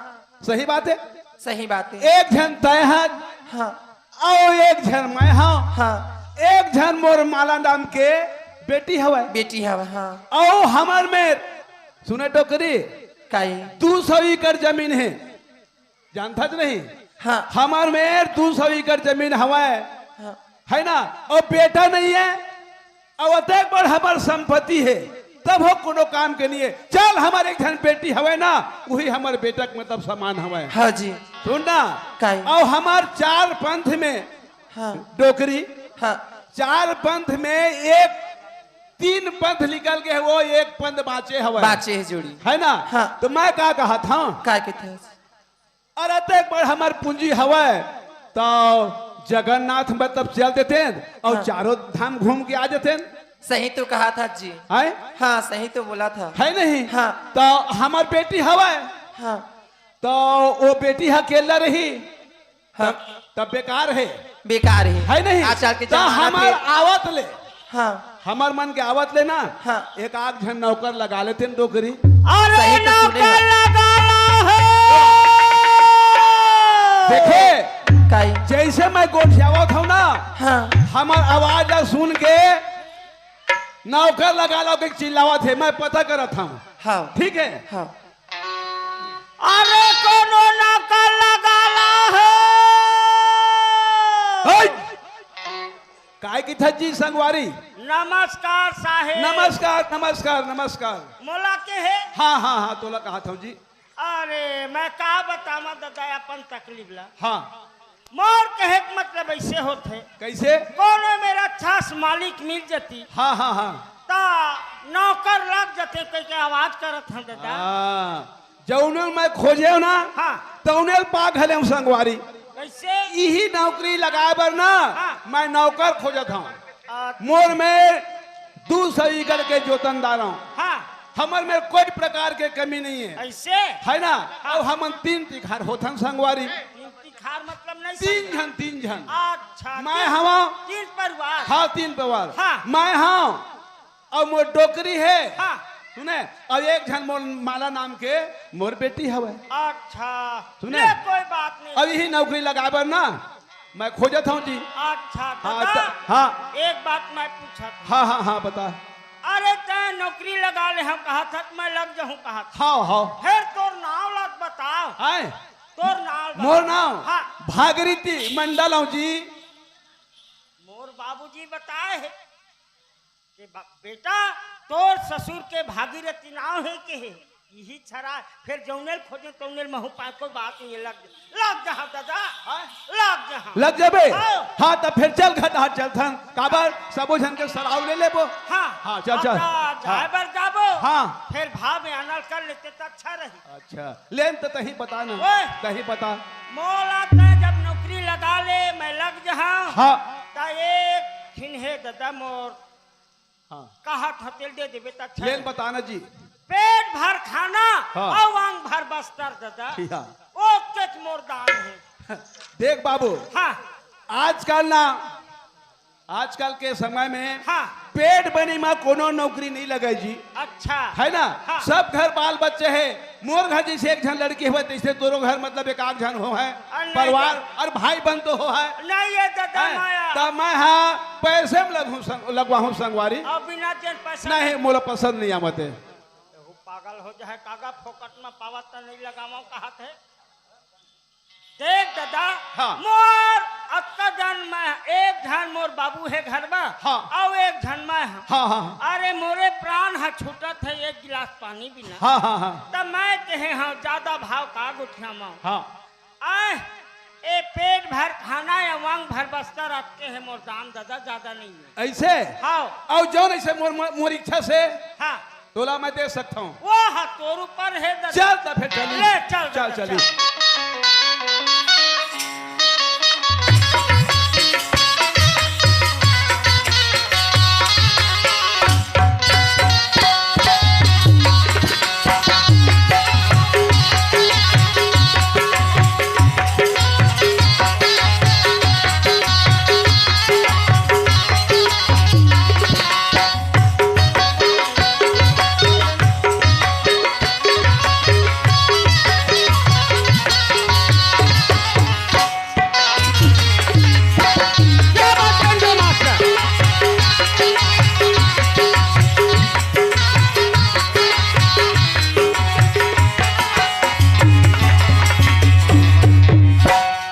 सही बात है। सही बात है। एक झन तय हस, हाँ। अउ एक झन मैं हव, हाँ। एक झन मोर माला नाम के बेटी हवय। बेटी हवय, हाँ। अउ हमर मेर, सुने डोकरी, काई? दू सौ एकड़ जमीन है, जानथस नहीं? हाँ। हमर मेर दू सौ एकड़ जमीन हवय। हाँ। है ना? अउ बेटा नहीं है, अउ अतेक बड़ हमर संपत्ति हे, तब हो कोनो काम के नहीं हे। चल, हमर एक झन बेटी हवय ना, उही हमर बेटा के मतलब समान हवय। हाँ जी। सुन ना, काई? अउ हमर चार पंथ में हाँ। डोकरी, हाँ। चार पंथ में एक, तीन पंथ निकल गे, वो एक पंथ बाँचे हवय। बाँचे हे जोड़ी। है ना? हाँ। तो मैं का कहत हँव? का कहत हस? अरे, अतेक बड़ हमर पूंजी हवय, त जगन्नाथ मतलब चल देतेन अउ हाँ। चारों धाम घूम के आ जातेन। सही तो कहत हस जी। हैं? हाँ, सही तो बोलत हस। है नहीं? हाँ। त हमर बेटी हवय। हाँ। त वो बेटी ह अकेला रही। हाँ। तब, तब बेकार है। बेकार है। है नहीं? आजकल के त जमाना हमर पे आवत ले। हाँ। हमर मन के आवत ले ना, हाँ। एक आध झन नौकर लगा लेतेन डोकरी। अरे सही तो सुने नौकर हो। लगा ला हो। मैं गोठियावत हूँ ना, हाँ। हमर आवाज ला सुन के नौकर लगा लो के चिल्लावत हे, मैं पता करत हूँ। हाँ। ठीक है? हाँ। अरे कोनो नौकर लगा ला हो। हे! काय किथस जी संगवारी? नमस्कार साहेब। नमस्कार, नमस्कार, नमस्कार। मोला के हे? हाँ, हाँ, हाँ, तोला कहत हूँ जी। अरे, मैं का बतावं ददा अपन तकलीफ ला। हाँ। मोर कहे के मतलब ऐसे होथे। कैसे? कोनो मेर अच्छा से मालिक मिल जती। हाँ, हाँ, हाँ। त नौकर लग जते कह के आवाज करत हूँ ददा। हाँ। जौने ल मैं खोजेंव ना, हाँ। तौने ल पा घलेंव संगवारी। कैसे? इही नौकरी लगाए बर ना, हाँ। मैं नौकर खोजत हूँ। अच्छा। मोर मेर दू सौ एकड़ के जोतन डारंव। हाँ। हमर मेर कोई प्रकार के कमी नहीं है। ऐसे? है ना? हाँ। अउ हमन तीन तिखार होथन संगवारी। तीन तिखार मतलब नहीं तीन समझा। झन, तीन झन। अच्छा, मैं तीन, हवं। तीन परिवार। हाँ, तीन परिवार। हाँ। मैं हवं, अउ मोर डोकरी हे। हाँ। सुने, अउ एक झन मोर माला नाम के मोर बेटी हवय। अच्छा। सुने? ले, कोई बात नहीं। अउ इही नौकरी लगाए बर ना, मैं खोजत हूँ जी। अच्छा, हाँ, दादा, त-, हाँ। एक बात मैं पूछत हूँ। हाँ, हाँ, हाँ, बता। अरे, तैं नौकरी लगा ले, हम कहा था, मैं लग जाऊँ कहा था। हाँ, हाँ। फिर तोर नाम ला बताओ। आए? तोर नाम ला मोर बताओ। नाम हाँ। भागीरथी मंडल हूँ जी। मोर बाबूजी बताए हे। के बा-, बेटा, तोर ससुर के भागीरथी नाव हे के हे? इही छरा, फेर जौनेल खोजे तौनेल महू पाए, कोई बात नहीं हे, लग, लग जहाँ दादा, हाँ? लग जहाँ। लग जाबे? हाँ। हाँ, त फेर चल घर, हाँ, चलथन। काबर? सबो झन के सलाह ले लेबो। हाँ। हाँ, चल, चल। दादा, जाए हाँ। बर जाबो। हाँ। फेर भाव में आनल कर लेते त अच्छा रही। अच्छा, लेन त तही बता ना। ओए। तही बता। मोला त जब नौकरी लगा ले, मैं लग जहाँ। हाँ। त एक ठिन हे दादा मोर हाँ। कहत हतेल दे देबे त अच्छा लेन रही। बताना जी। पेट भर खाना हाँ। अउ अंग भर बस्तर दादा। हाँ। ओके त मोर दान हे। देख बाबू, हाँ। आजकल ना, आजकल के समय में हाँ। पेट बनी मा कोनो नौकरी नहीं लगे जी। अच्छा। है ना? हाँ। सब घर बाल बच्चे हे, मोर घर जैसे एक झन लड़की होवय, तैसे तोरो घर मतलब एक आध झन होवय, अउ नहीं परिवार तो अउ भाई बंद तो होवय। नहीं ये दादा हैं? माया। त मैं हा पैसे में लगहूँ संग-, लगवाहूँ संगवारी। अउ बिना जेन पैसा नहीं, मोला पसंद नहीं आवत हे। एहू पागल हो जाए, कागा फोकट में पावत त नहीं लगावंव कहत हे। देख दादा, हाँ। मोर अतका जन मैं, एक झन मोर बाबू हे घर में, हाँ। अउ एक झन मैं हूँ। हाँ, हाँ, हाँ। अरे मोरे प्राण ह छूटत हे एक गिलास पानी बिना। हाँ, हाँ, हाँ। त मैं कहे हूँ ज्यादा भाव का गोठियावंव। हाँ। आए, ए पेट भर खाना या अंग भर बस्तर अतके हे मोर दान दादा, ज्यादा नहीं हे। ऐसे? हाँ। अउ जौन ऐसे मोर, मोर, मोर इच्छा से हाँ। तोला मैं दे सकता हूँ। वो हा तोर ऊपर हे दादा। चल त फेर चली। ले, चल चल, दादा, चली। चल।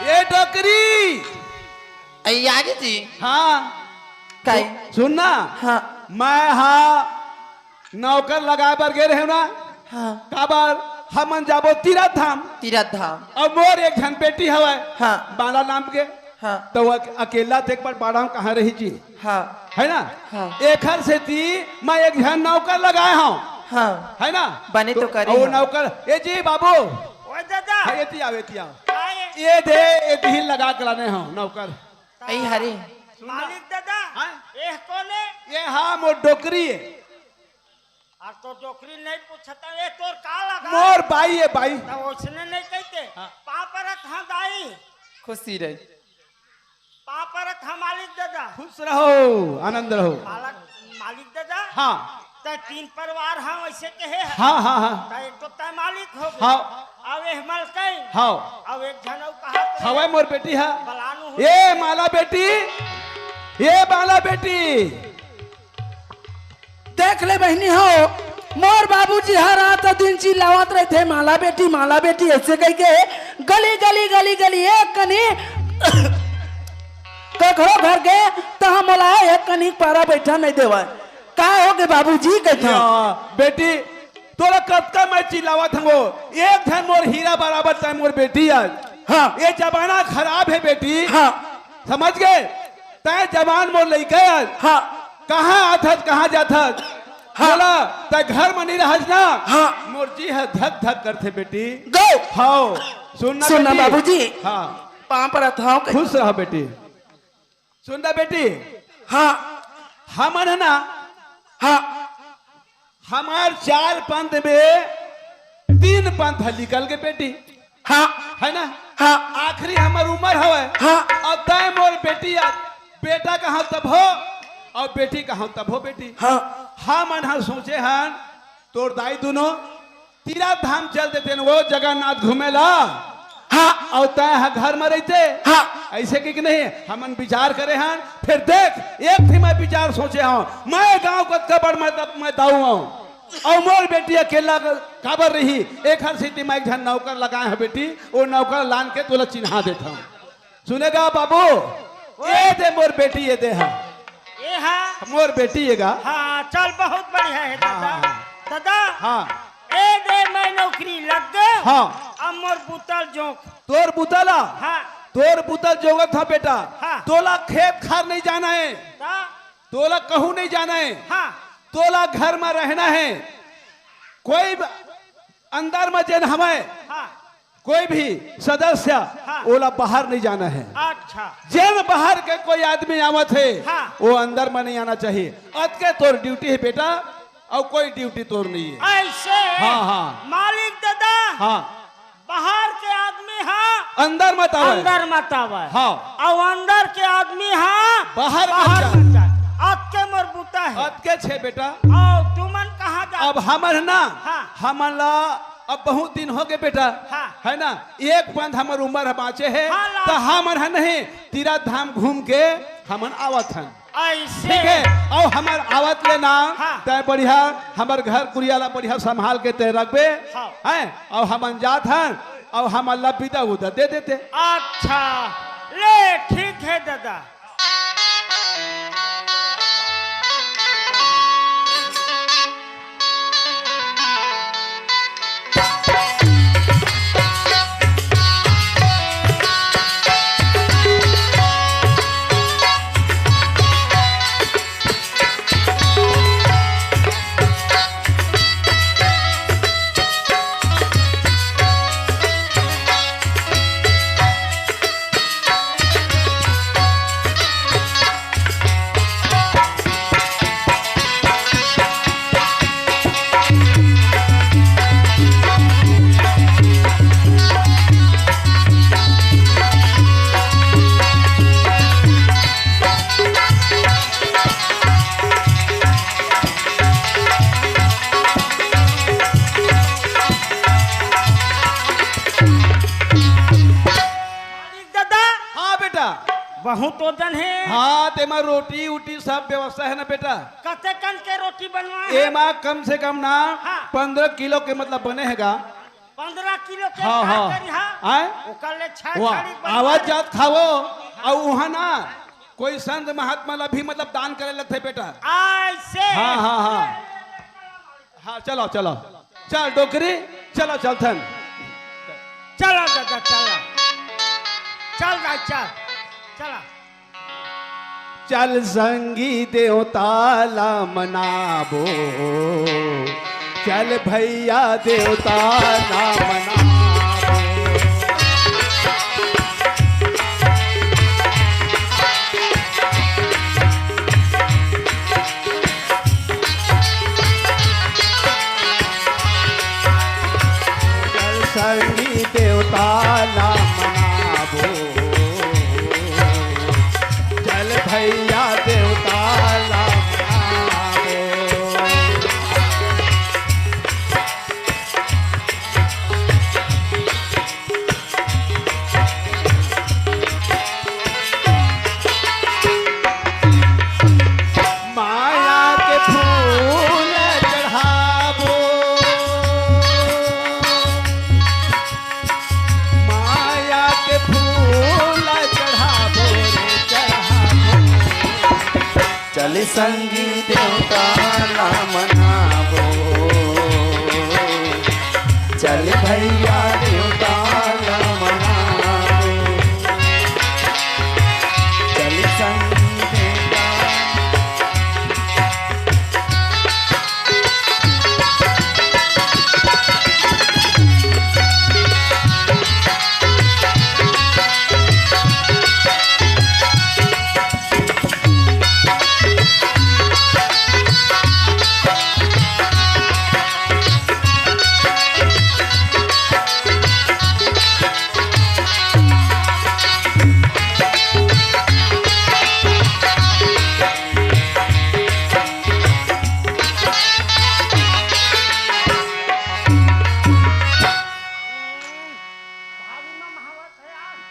ये डोकरी। अई आगे जी। हाँ। काई? सु-, सुन ना। हाँ। मैं हा नौकर लगाए बर गे रहेंव ना। हाँ। काबर हमन जाबो तीरथ धाम। तीरथ धाम। अउ मोर एक झन बेटी हवय। हाँ। बाला नाम के। हाँ। त वो अक-, अकेला देख बर बाड़ा कहाँ रही जी। हाँ। है ना? हाँ। एखर सेती मैं एक झन नौकर लगाए हूँ। हाँ। है ना? बने तो तो करे अउ हूँ। नौकर, ए जी बाबू। ओए दादा। हाँ, एती आव, एती आव। आए। ये दे, एती ही लगा के लाने हूँ नौकर। अई हरे। सुन ना। मालिक दादा, हाँ? एह कोने? ये हाँ, मोर डोकरी हे। अउ तो डोकरी नहीं पूछता, ये तोर का लगा? मोर बाई हे, बाई। त ओसने नहीं कहिते। हाँ। पाँव परत हँव दाई। खुशी रहे। पाँव परत हँव मालिक दादा। खुश रहो, आनंद रहो। मालक, मालिक दादा। हाँ। तैं तीन परिवार हँव, ऐसे कहे हे। हाँ, हाँ, हाँ। तैं एक तो तैं मालिक होगे। हाँ। अउ एह मलकिन। हाँ। अउ एक झन अउ कहत रहे। हवय मोर बेटी हा। बलानू ए माला बेटी, ए माला बेटी। देख ले बहिनी हो, मोर बाबूजी ह रात दिन चिल्लावत रहिथे, "माला बेटी, माला बेटी," अइसे कहिके गली, गली, गली, गली एक कनी कखरो घर गे, तहाँ मोला एक कनी पारा बइठा नइ देवय। "का होगे बाबूजी?" कहिथंव। या, बेटी, तोला कतका मैं चिल्लावत हंव, एक झन मोर हीरा बराबर तैं मोर बेटी अस। हाँ। ये जमाना खराब हे बेटी। हाँ। समझ गे? तैं जवान मोर लइका अस। हाँ। कहाँ आथस, कहाँ जाथस? हाँ। बोला, तैं घर म नइ रहस ना? हाँ। मोर जी ह धक धक करथे बेटी। गो। हव। सुन ना सुन ना बेटी। बाबूजी। हाँ। पाँव परत हंव। खुश रह बेटी। सुन ना बेटी। हाँ। हमन ह ना। हाँ। हमर चार पंथ में तीन पंथ ह निकल गे बेटी। हाँ। है ना? हाँ। आखिरी हमर उमर हवय। हाँ। अब तैं मोर बेटी अस, बेटा कहंव तभो, अउ बेटी कहंव तभो बेटी। हाँ। हमन ह सोचे हन, तोर दाई दुनों तीरथ धाम चल देतेन, वो जगन्नाथ घूमे ला। हाँ। अउ तैं ह घर म रहिते। हाँ। अइसे कि, कि नहीं, हमन विचार करे हन। फेर देख, एक ठी मैं विचार सोचे हंव, मैं गांव कतका बड़ मैं द-, मैं दाऊ हंव, अउ मोर बेटी अकेला क-, काबर रही? एखर सेती मैं एक झन नौकर लगाए हंव बेटी, वो नौकर लान के तोला चिन्हा देथंव। सुने गा बाबू, ओए। ए दे मोर बेटी, ए दे हा। ए हा। मोर बेटी ए गा। हाँ, चल, बहुत बढ़िया हे हाँ, दादा। हाँ, हाँ। दादा, हाँ। ए दे मैं नौकरी लग गे। हाँ। अब मोर बुता ल जोंक। तोर बुता ला? हाँ। तोर बुता ल जोंकत हंव बेटा। हाँ। तोला खेत खार नइ जाना हे। ता? तोला कहूँ नइ जाना हे। हाँ। तोला घर म रहना हे। कोई ब-, अंदर म जेन हवय, हाँ। कोई भी सदस्य, हाँ। ओला बाहर नइ जाना हे। अच्छा। जेन बाहर के कोई आदमी आवत हे, हाँ। वो अंदर म नइ आना चाहिए। अतके तोर ड्यूटी हे बेटा, अउ कोई ड्यूटी तोर नइ हे। अइसे? हाँ, हाँ। मालिक दादा, हाँ। बाहर के आदमी ह अंदर मत आवय। अंदर मत आवय। हाँ। अउ अंदर के आदमी ह बाहर मत बाहर जाय। मत जाय। अतके मोर बुता हे। अतके छे बेटा। अउ तुमन कहाँ जा? अब हमन ह ना, हाँ। हमन ला अब बहुत दिन होगे बेटा, हाँ। है ना, एक पंथ हमर उमर ह बाँचे हे, हाँ, ला। त हमन ह नहीं, तीरथ धाम घूम के हमन आवत हन। अइसे। ठीक हे, अउ हमर आवत ले ना, हाँ। तैं बढ़िया, हमर घर कुरिया ला बढ़िया संभाल के तैं रखबे, हाँ। हैं? अउ हमन जात हन, अउ हमन ला बिदा उदा दे देते। अच्छा, ले, ठीक हे दादा। मालिक दादा। हाँ बेटा। बहुत ओजन हे। हाँ, तेमा रोटी उटी सब व्यवस्था हे ना बेटा? कतेकन के रोटी बनवाए हे? एमा कम से कम ना हाँ। पंद्रह किलो के मतलब बने हे गा। पंद्रह किलो के हाँ, का हाँ। करी हा? आय? ओकर ले छह वाह, छड़ी बनवा आवत ले। जात खावो, अउ उहाँ ना कोई संत महात्मा ला भी मतलब दान करे लगथे बेटा। अइसे? हाँ, हाँ, हाँ। हाँ, चलो, चलो। चल, डोकरी, चलो, चलथन। चलो, दादा, चलो। चल, दाई, चल। चलो। चल, संगी देवता ला मनाबो। चल, भैया देवता ला मनाबो। चल संगी देवता ला मनाबो, चल भैया देवता ला मनाबो। संगी देवता ला मनाबो, चल भैया देवता ला मनाबो, चल संगी देवता।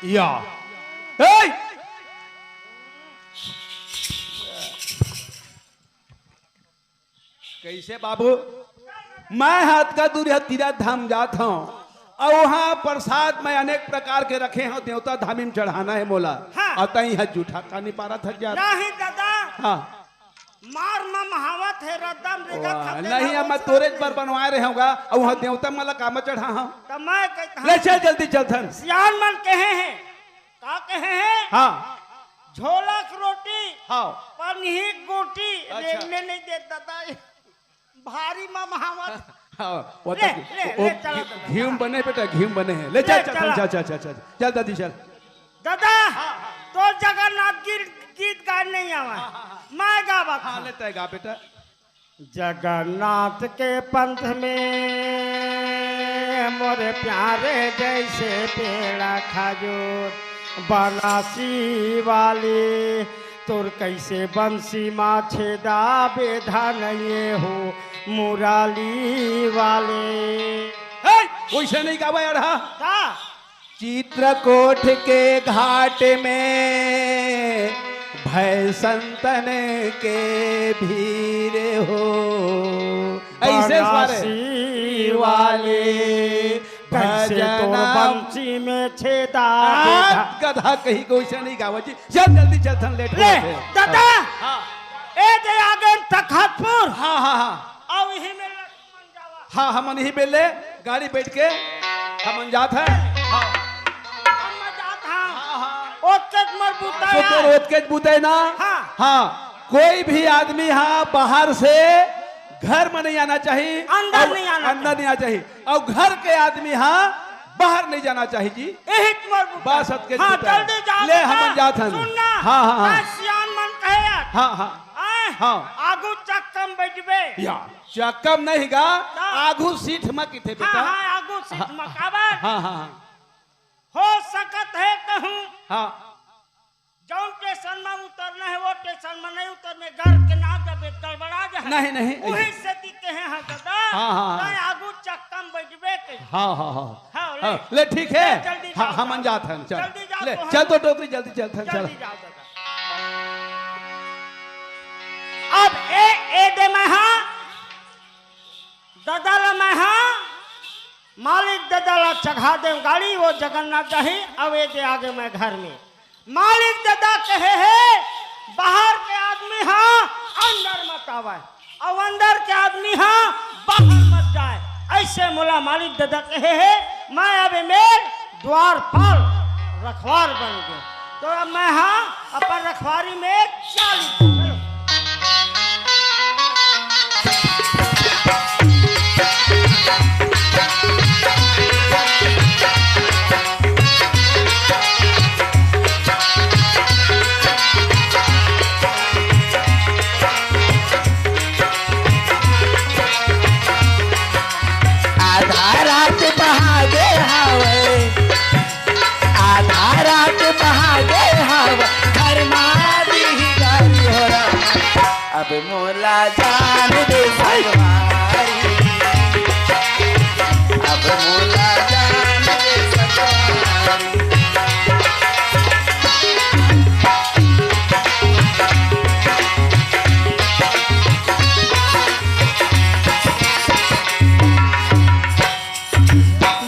या। ए! कइसे बाबू? मैं ह अतका दूर ह तीरथ धाम जात हंव, अउ उहां प्रसाद मैं अनेक प्रकार के रखे हंव, देवता धामी म चढ़ाना हे मोला। हां। अउ तंय ह जूठा कानी पारत हस यार। नहीं दादा। हां। मार म महावत हे, रद्दा म रेंगत वाह, हस, नहीं, ना अब मैं बोल तोरेच सकत बर नहीं। बनवाय रहेंव गा, अउ उहां देवता मन ला का म चढ़ाहंव। त मैं कहत हंव। ले चल, जल्दी चलथन। सियान मन कहे हे, का कहे हे? हां। झोलक रोटी, हां। पनही गोटी, अच्छा। रेंगने नहीं देत दादा, भारी म महावत। हां, वो ले, तो ले, वो ले, चला घी-, दादा। घी म बने बेटा, घी म बने हे। ले चल, ले, चल, चला। चल, चल, चल, चल, चल, दादी चल। दादा, हां, हां। तोर जगन्नाथ गीत, गीत गाय नहीं आवय। हां, हां, हां। मैं गावत हंव। ले तंय गा बेटा। जगन्नाथ के पंथ में मोरे प्यारे जइसे पेड़ा खजूर, बनासी वाली तोर कइसे बंसी मा छेदा बेधा नइये हो मुराली वाले। हे, वइसे नहीं गावय अड़हा। का? चित्रकूट के घाट में भय संतन के भीड़ हो। अइसे सारे बनासी वाले कइसे तोर भजना बंसी में छेदा आ, बेधा। गधा कहीं को वइसे नहीं गावय जी। चल जल्दी चलथन, लेट ले, होत हे। दादा। हां। ए दे आगे तखतपुर। हां, हां, हां। अउ इही में लटकन जावा। हां, हमन इही में ले गाड़ी बइठ के हमन जात हन। हां। हमन जात हन। हां, हां। ओतकेच मोर बुता तो हे। तोर ओतकेच बुता हे ना? हां। हां, कोई भी आदमी हां बाहर से घर में नहीं आना चाहिए। अंदर अउ नहीं आना अंदर चाहिए। नहीं आना चाहिए। अउ घर के आदमी हां बाहर नहीं जाना चाहिए जी। इही त मोर बुता। बस अतकेच हां, बुता हे। जल्दी जा ले, दादा। हमन जात हन। सुन ना। हां, हां, हां। ए सियान मन कहे यार। हां, हां। ए, हां। आगू चक्का म बइठबे। या, चक्का म नहीं गा, ना। आगू सीट म किथे बेटा। हां, हां, आगू सीट म। हां। काबर? हां, हां, हां। हो सकत हे कहूं। हां। जउन स्टेशन म उतरना हे, वो स्टेशन म नहीं उतरबे, घर के ना जबे, गड़बड़ा जाही। नहीं, नहीं। उही सेती कहे हंव दादा, हां, हां, हां। तंय आगू चक्का म बइठबे के। हां, हां, हां। हां, ले। हां, ले, ठीक हे। ले, जल्दी हां, जाओ, हमन जाओ। जात हन, चल। जल्दी जाओ ले, तो हम चल तो डोकरी, जल्दी चलथन, चल। जल्दी जाओ दादा। अब ए, ए दे मैं हां, दादा ला मैं हां, मालिक दादा ला चघा देंव गाड़ी, वो जगन्नाथ जाही, अउ ए दे आगे मैं घर में। मालिक दादा कहे हे, बाहर के आदमी हां अंदर मत आवय, अउ अंदर के आदमी हां बाहर मत जाय। अइसे मोला मालिक दादा कहे हे, मैं अब ए मेर द्वारपाल रखवार बन गेंव। तो अब मैं हां अपन रखवारी में चाली। चलो। आधा रात बहा गे हावय, आधा रात बहा गे हावय, घर मा दीही गारी हो राम। अब मोला जान दे संगवारी, अब मोला जान दे संगवारी।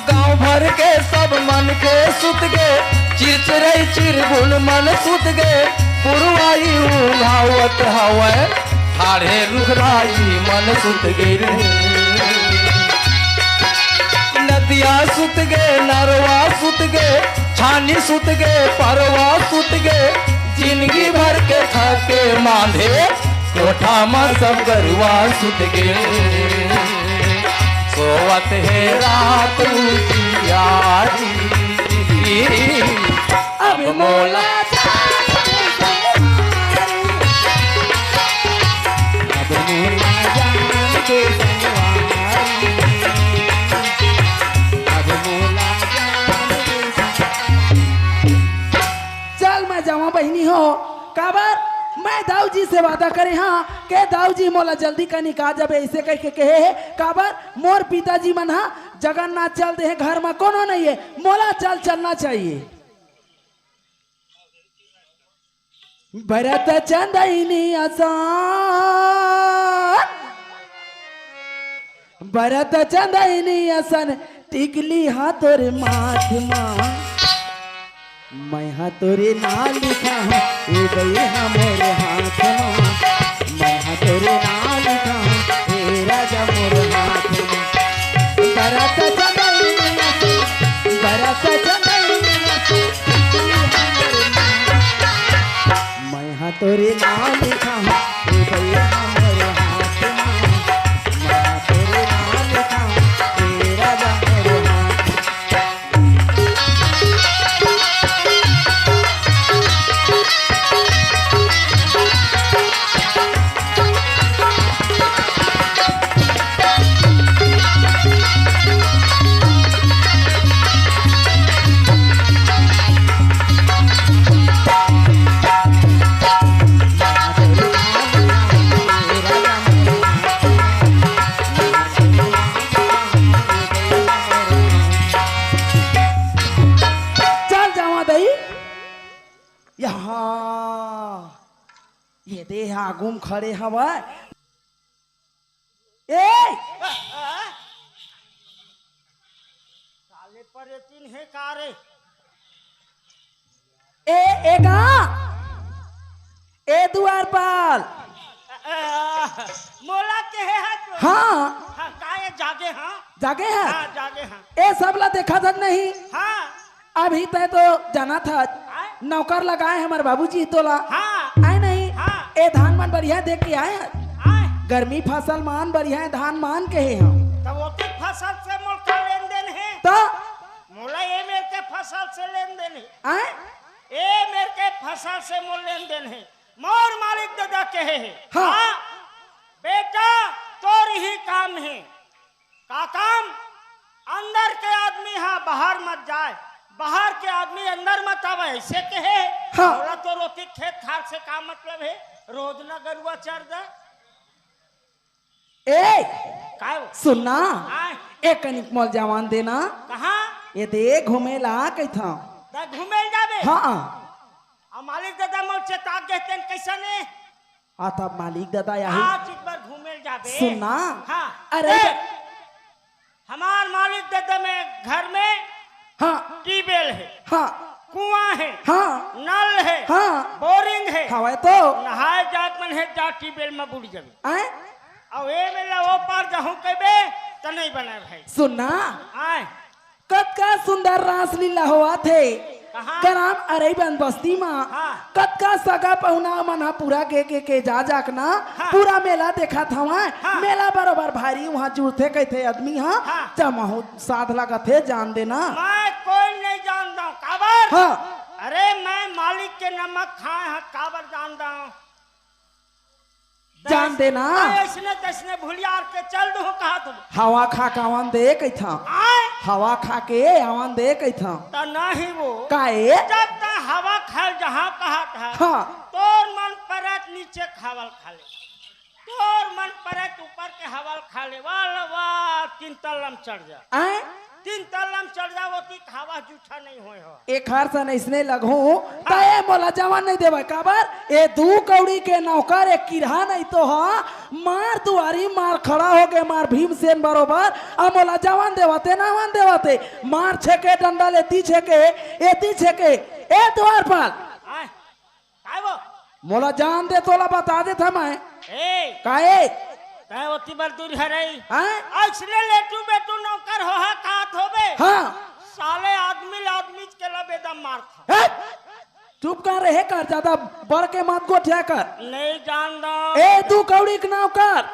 गांव भर के सब मनखे सुत गे, चिरचिरई चिरगुन मन सुत गे, पुरवाई उंघावत हवय, ठाढ़े रुख राई मन सुत गे रे। नदिया सुत गे, नरवा सुत गे, छानी सुत गे, परवा सुत गे, जिनगी भर के थके मांधे, कोठा म सब गरुवा सुत गे। सोवत हे रात उजियारी, अब मोला अब मोला जान के संगवारी, अब मोला जान के संगवारी। चल, मैं जावा बहिनी हो, काबर मैं दाऊ जी से वादा करे हाँ के दाऊ जी मोला जल्दी कनिक आ जाबे, ऐसे कह के कहे हे। काबर मोर पिताजी मन हा जगन्नाथ चल दे हे, घर में कोनो नहीं है, मोला चल चलना चाहिए। बरत चंदैनी असन, बरत चंदैनी असन, टिकली हा तोर माथ मा। मैं हा तोरे नाम लिखा हूँ, ए दई हा मोर हाथ मा। मैं हा तोरे नाम लिखा हूँ, ए राजा मोर हाथ मा। बरत चंदैनी असन, बरत चंदैनी असन, मैं हा तोरे नाम लिखा हूँ, ए भैया मोर हाथ मा। मैं हा तोरे नाम लिखा हूँ, ए राजा मोर हाथ मा। चल जावा दई। यहाँ ये दे आगू म खड़े हवय। ए! साले परेतिन हे का रे? ए, ए गा? ए दुआरपाल। ए, ए, मोला कहे हा तू? हाँ। हाँ, का ये जागे हा? जागे हा? हाँ, जागे हा। ए सब ला देखा थस नहीं? हाँ। अभी तैं तो जानथस, आय? नौकर लगाए हमर बाबूजी तोला। हाँ। आय नहीं? हाँ। ए धान मन बढ़िया देख के आए हस। आय। गर्मी फसल मान बढ़िया हे, धान मान कहे हम। तब ओती फसल से मोर का लेन देन हे? तो? मोला ए मेर के फसल से लेन देन हे। आय? ए मेर के फसल से मोर लेन देन हे। मोर मालिक ददा कहे हे। हाँ। हाँ? बेटा, तोर ही काम हे। का काम? अंदर के आदमी हा बाहर मत जाए, बाहर के आदमी अंदर मत आवे, ऐसे कहे। हाँ। बोला तो रोटी खेत खार से का मतलब हे? रोज ना गरुआ चर दे। ए, काय हो? सुन ना। आय। ए कनिक मोल जवान देना। कहाँ? ए दे घूमे ला कहिथंव। त घूमे ल जाबे? हाँ। आ मालिक दादा मोल चेता गे तेन कैसा ने? आ, तब मालिक दादा यही। आज एक बार घूमे ल जाबे। सुन ना। हाँ। अरे ए, बे- हमार मालिक दादा में घर में हाँ। ट्यूबवेल हे। हाँ। कुआं हे। हाँ। नल हे। हाँ। बोरिंग हे। हवय तो। नहाए जात मन हे, जा ट्यूबवेल में बुड़ जाबे। आय? अउ ए मेला ओ पार जाहूं कहिबे, त नहीं बने भाई। सुन ना। आय। कतका सुंदर रासलीला होवत हे। कहाँ? ग्राम अरईबंद बस्ती मा। हाँ। कतका सगा पहुना मन ह पूरा के, के, के जा जाक ना, हाँ। पूरा मेला देखत हवय। हाँ। मेला बरोबर भारी उहाँ जुड़थे कहिथे आदमी ह। हाँ। जमाहू साध लगत हे, जान देना। मैं कोई नहीं जानता हूँ, काबर? हाँ। अरे, मैं मालिक के नमक खाए हंव, काबर जानता हूँ? जान देना। तैं अइसने तइसने भुलियार के चल दो कहा तुम। हवा खा के आवन दे कहिथंव। आय? हवा खा के आवन दे कहिथंव। त नहीं वो। काहे? जब तक हवा खाए जहाँ कहा था, हाँ। तोर मन परत नीचे खावल खा ले, तोर मन परत ऊपर के हवल खा ले, वाह वाह, तीन तल्ला म चढ़ जा। आय? तीन तल्ला म चढ़ जा, ओती खावा जूठा नहीं होय हो। एखर सन अइसने लगहूं, त हाँ। ए मोला जवन नहीं देवय, काबर? ए दू कौड़ी के नौकर, ए किरहा नहीं तो हा, मार दुआरी मार खड़ा हो गे, मार भीमसेन बरोबर, आ मोला जवन देवते, नावन देवते, मार छेके, डंडा लेती छेके, एती छेके, ए दुआरपाल। आय, काय वो? मोला जान दे, तोला बता देत हंव मैं। ए, काहे? तैं ओती बर दूर हरई। हैं? अइसने लेटू बेटू नौकर होहा काहत होबे। हाँ। साले आदमी ल आदमी के ला बेदम मारथा। हे? चुप कर रहे कर, ज्यादा बढ़ के मत गोठिया कर। नहीं जानदा। ए, दू कौड़ी के नौकर,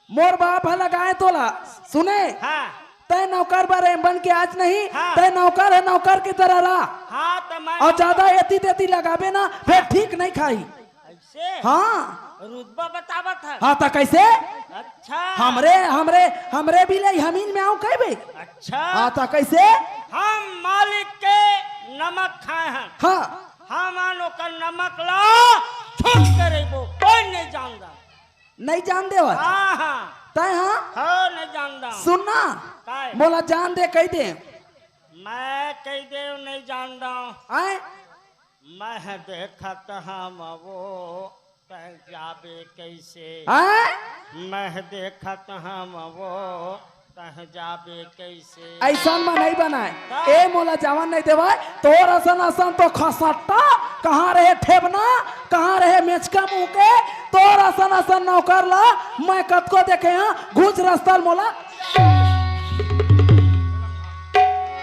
मोर बाप ह लगाए तोला। सुने? हाँ। तैं नौकर बर एम बन के आज नहीं, हाँ। तैं नौकर है, नौकर की तरह रह। हाँ, त मैं अउ ज्यादा एती तेती लगाबे ना, फेर ठीक नहीं खाही। अइसे? हाँ। रुतबा बतावत है। हाँ, त कइसे? अच्छा। हमरे, हमरे, हमरे बिले हमीन में आंव कहिबे। अच्छा। हाँ, त कइसे? हम मालिक के नमक खाए हन। हाँ। हमन ओकर नमक ला छुट के रहिबो, कोई नहीं जानदा। नहीं जान देवत। हाँ, हाँ। तैं हाँ? हो, नहीं जानदा। सुन ना, काय? मोला जान दे कहि दे। मैं कहि देंव नहीं जानदा। आए? मैं देखत हंव वो, तैं जाबे कइसे? आए? मैं देखत हंव वो, तैं जाबे कइसे? अइसन म नहीं बनाए। ए मोला जावन नहीं देवय। तोर असन असन तो खसट्टा, कहाँ रहे ठेबना, कहाँ रहे मेचका मुंह के? तोर असन असन नौकर ला मैं कतको देखे हंव, घुच रस्ता ल मोला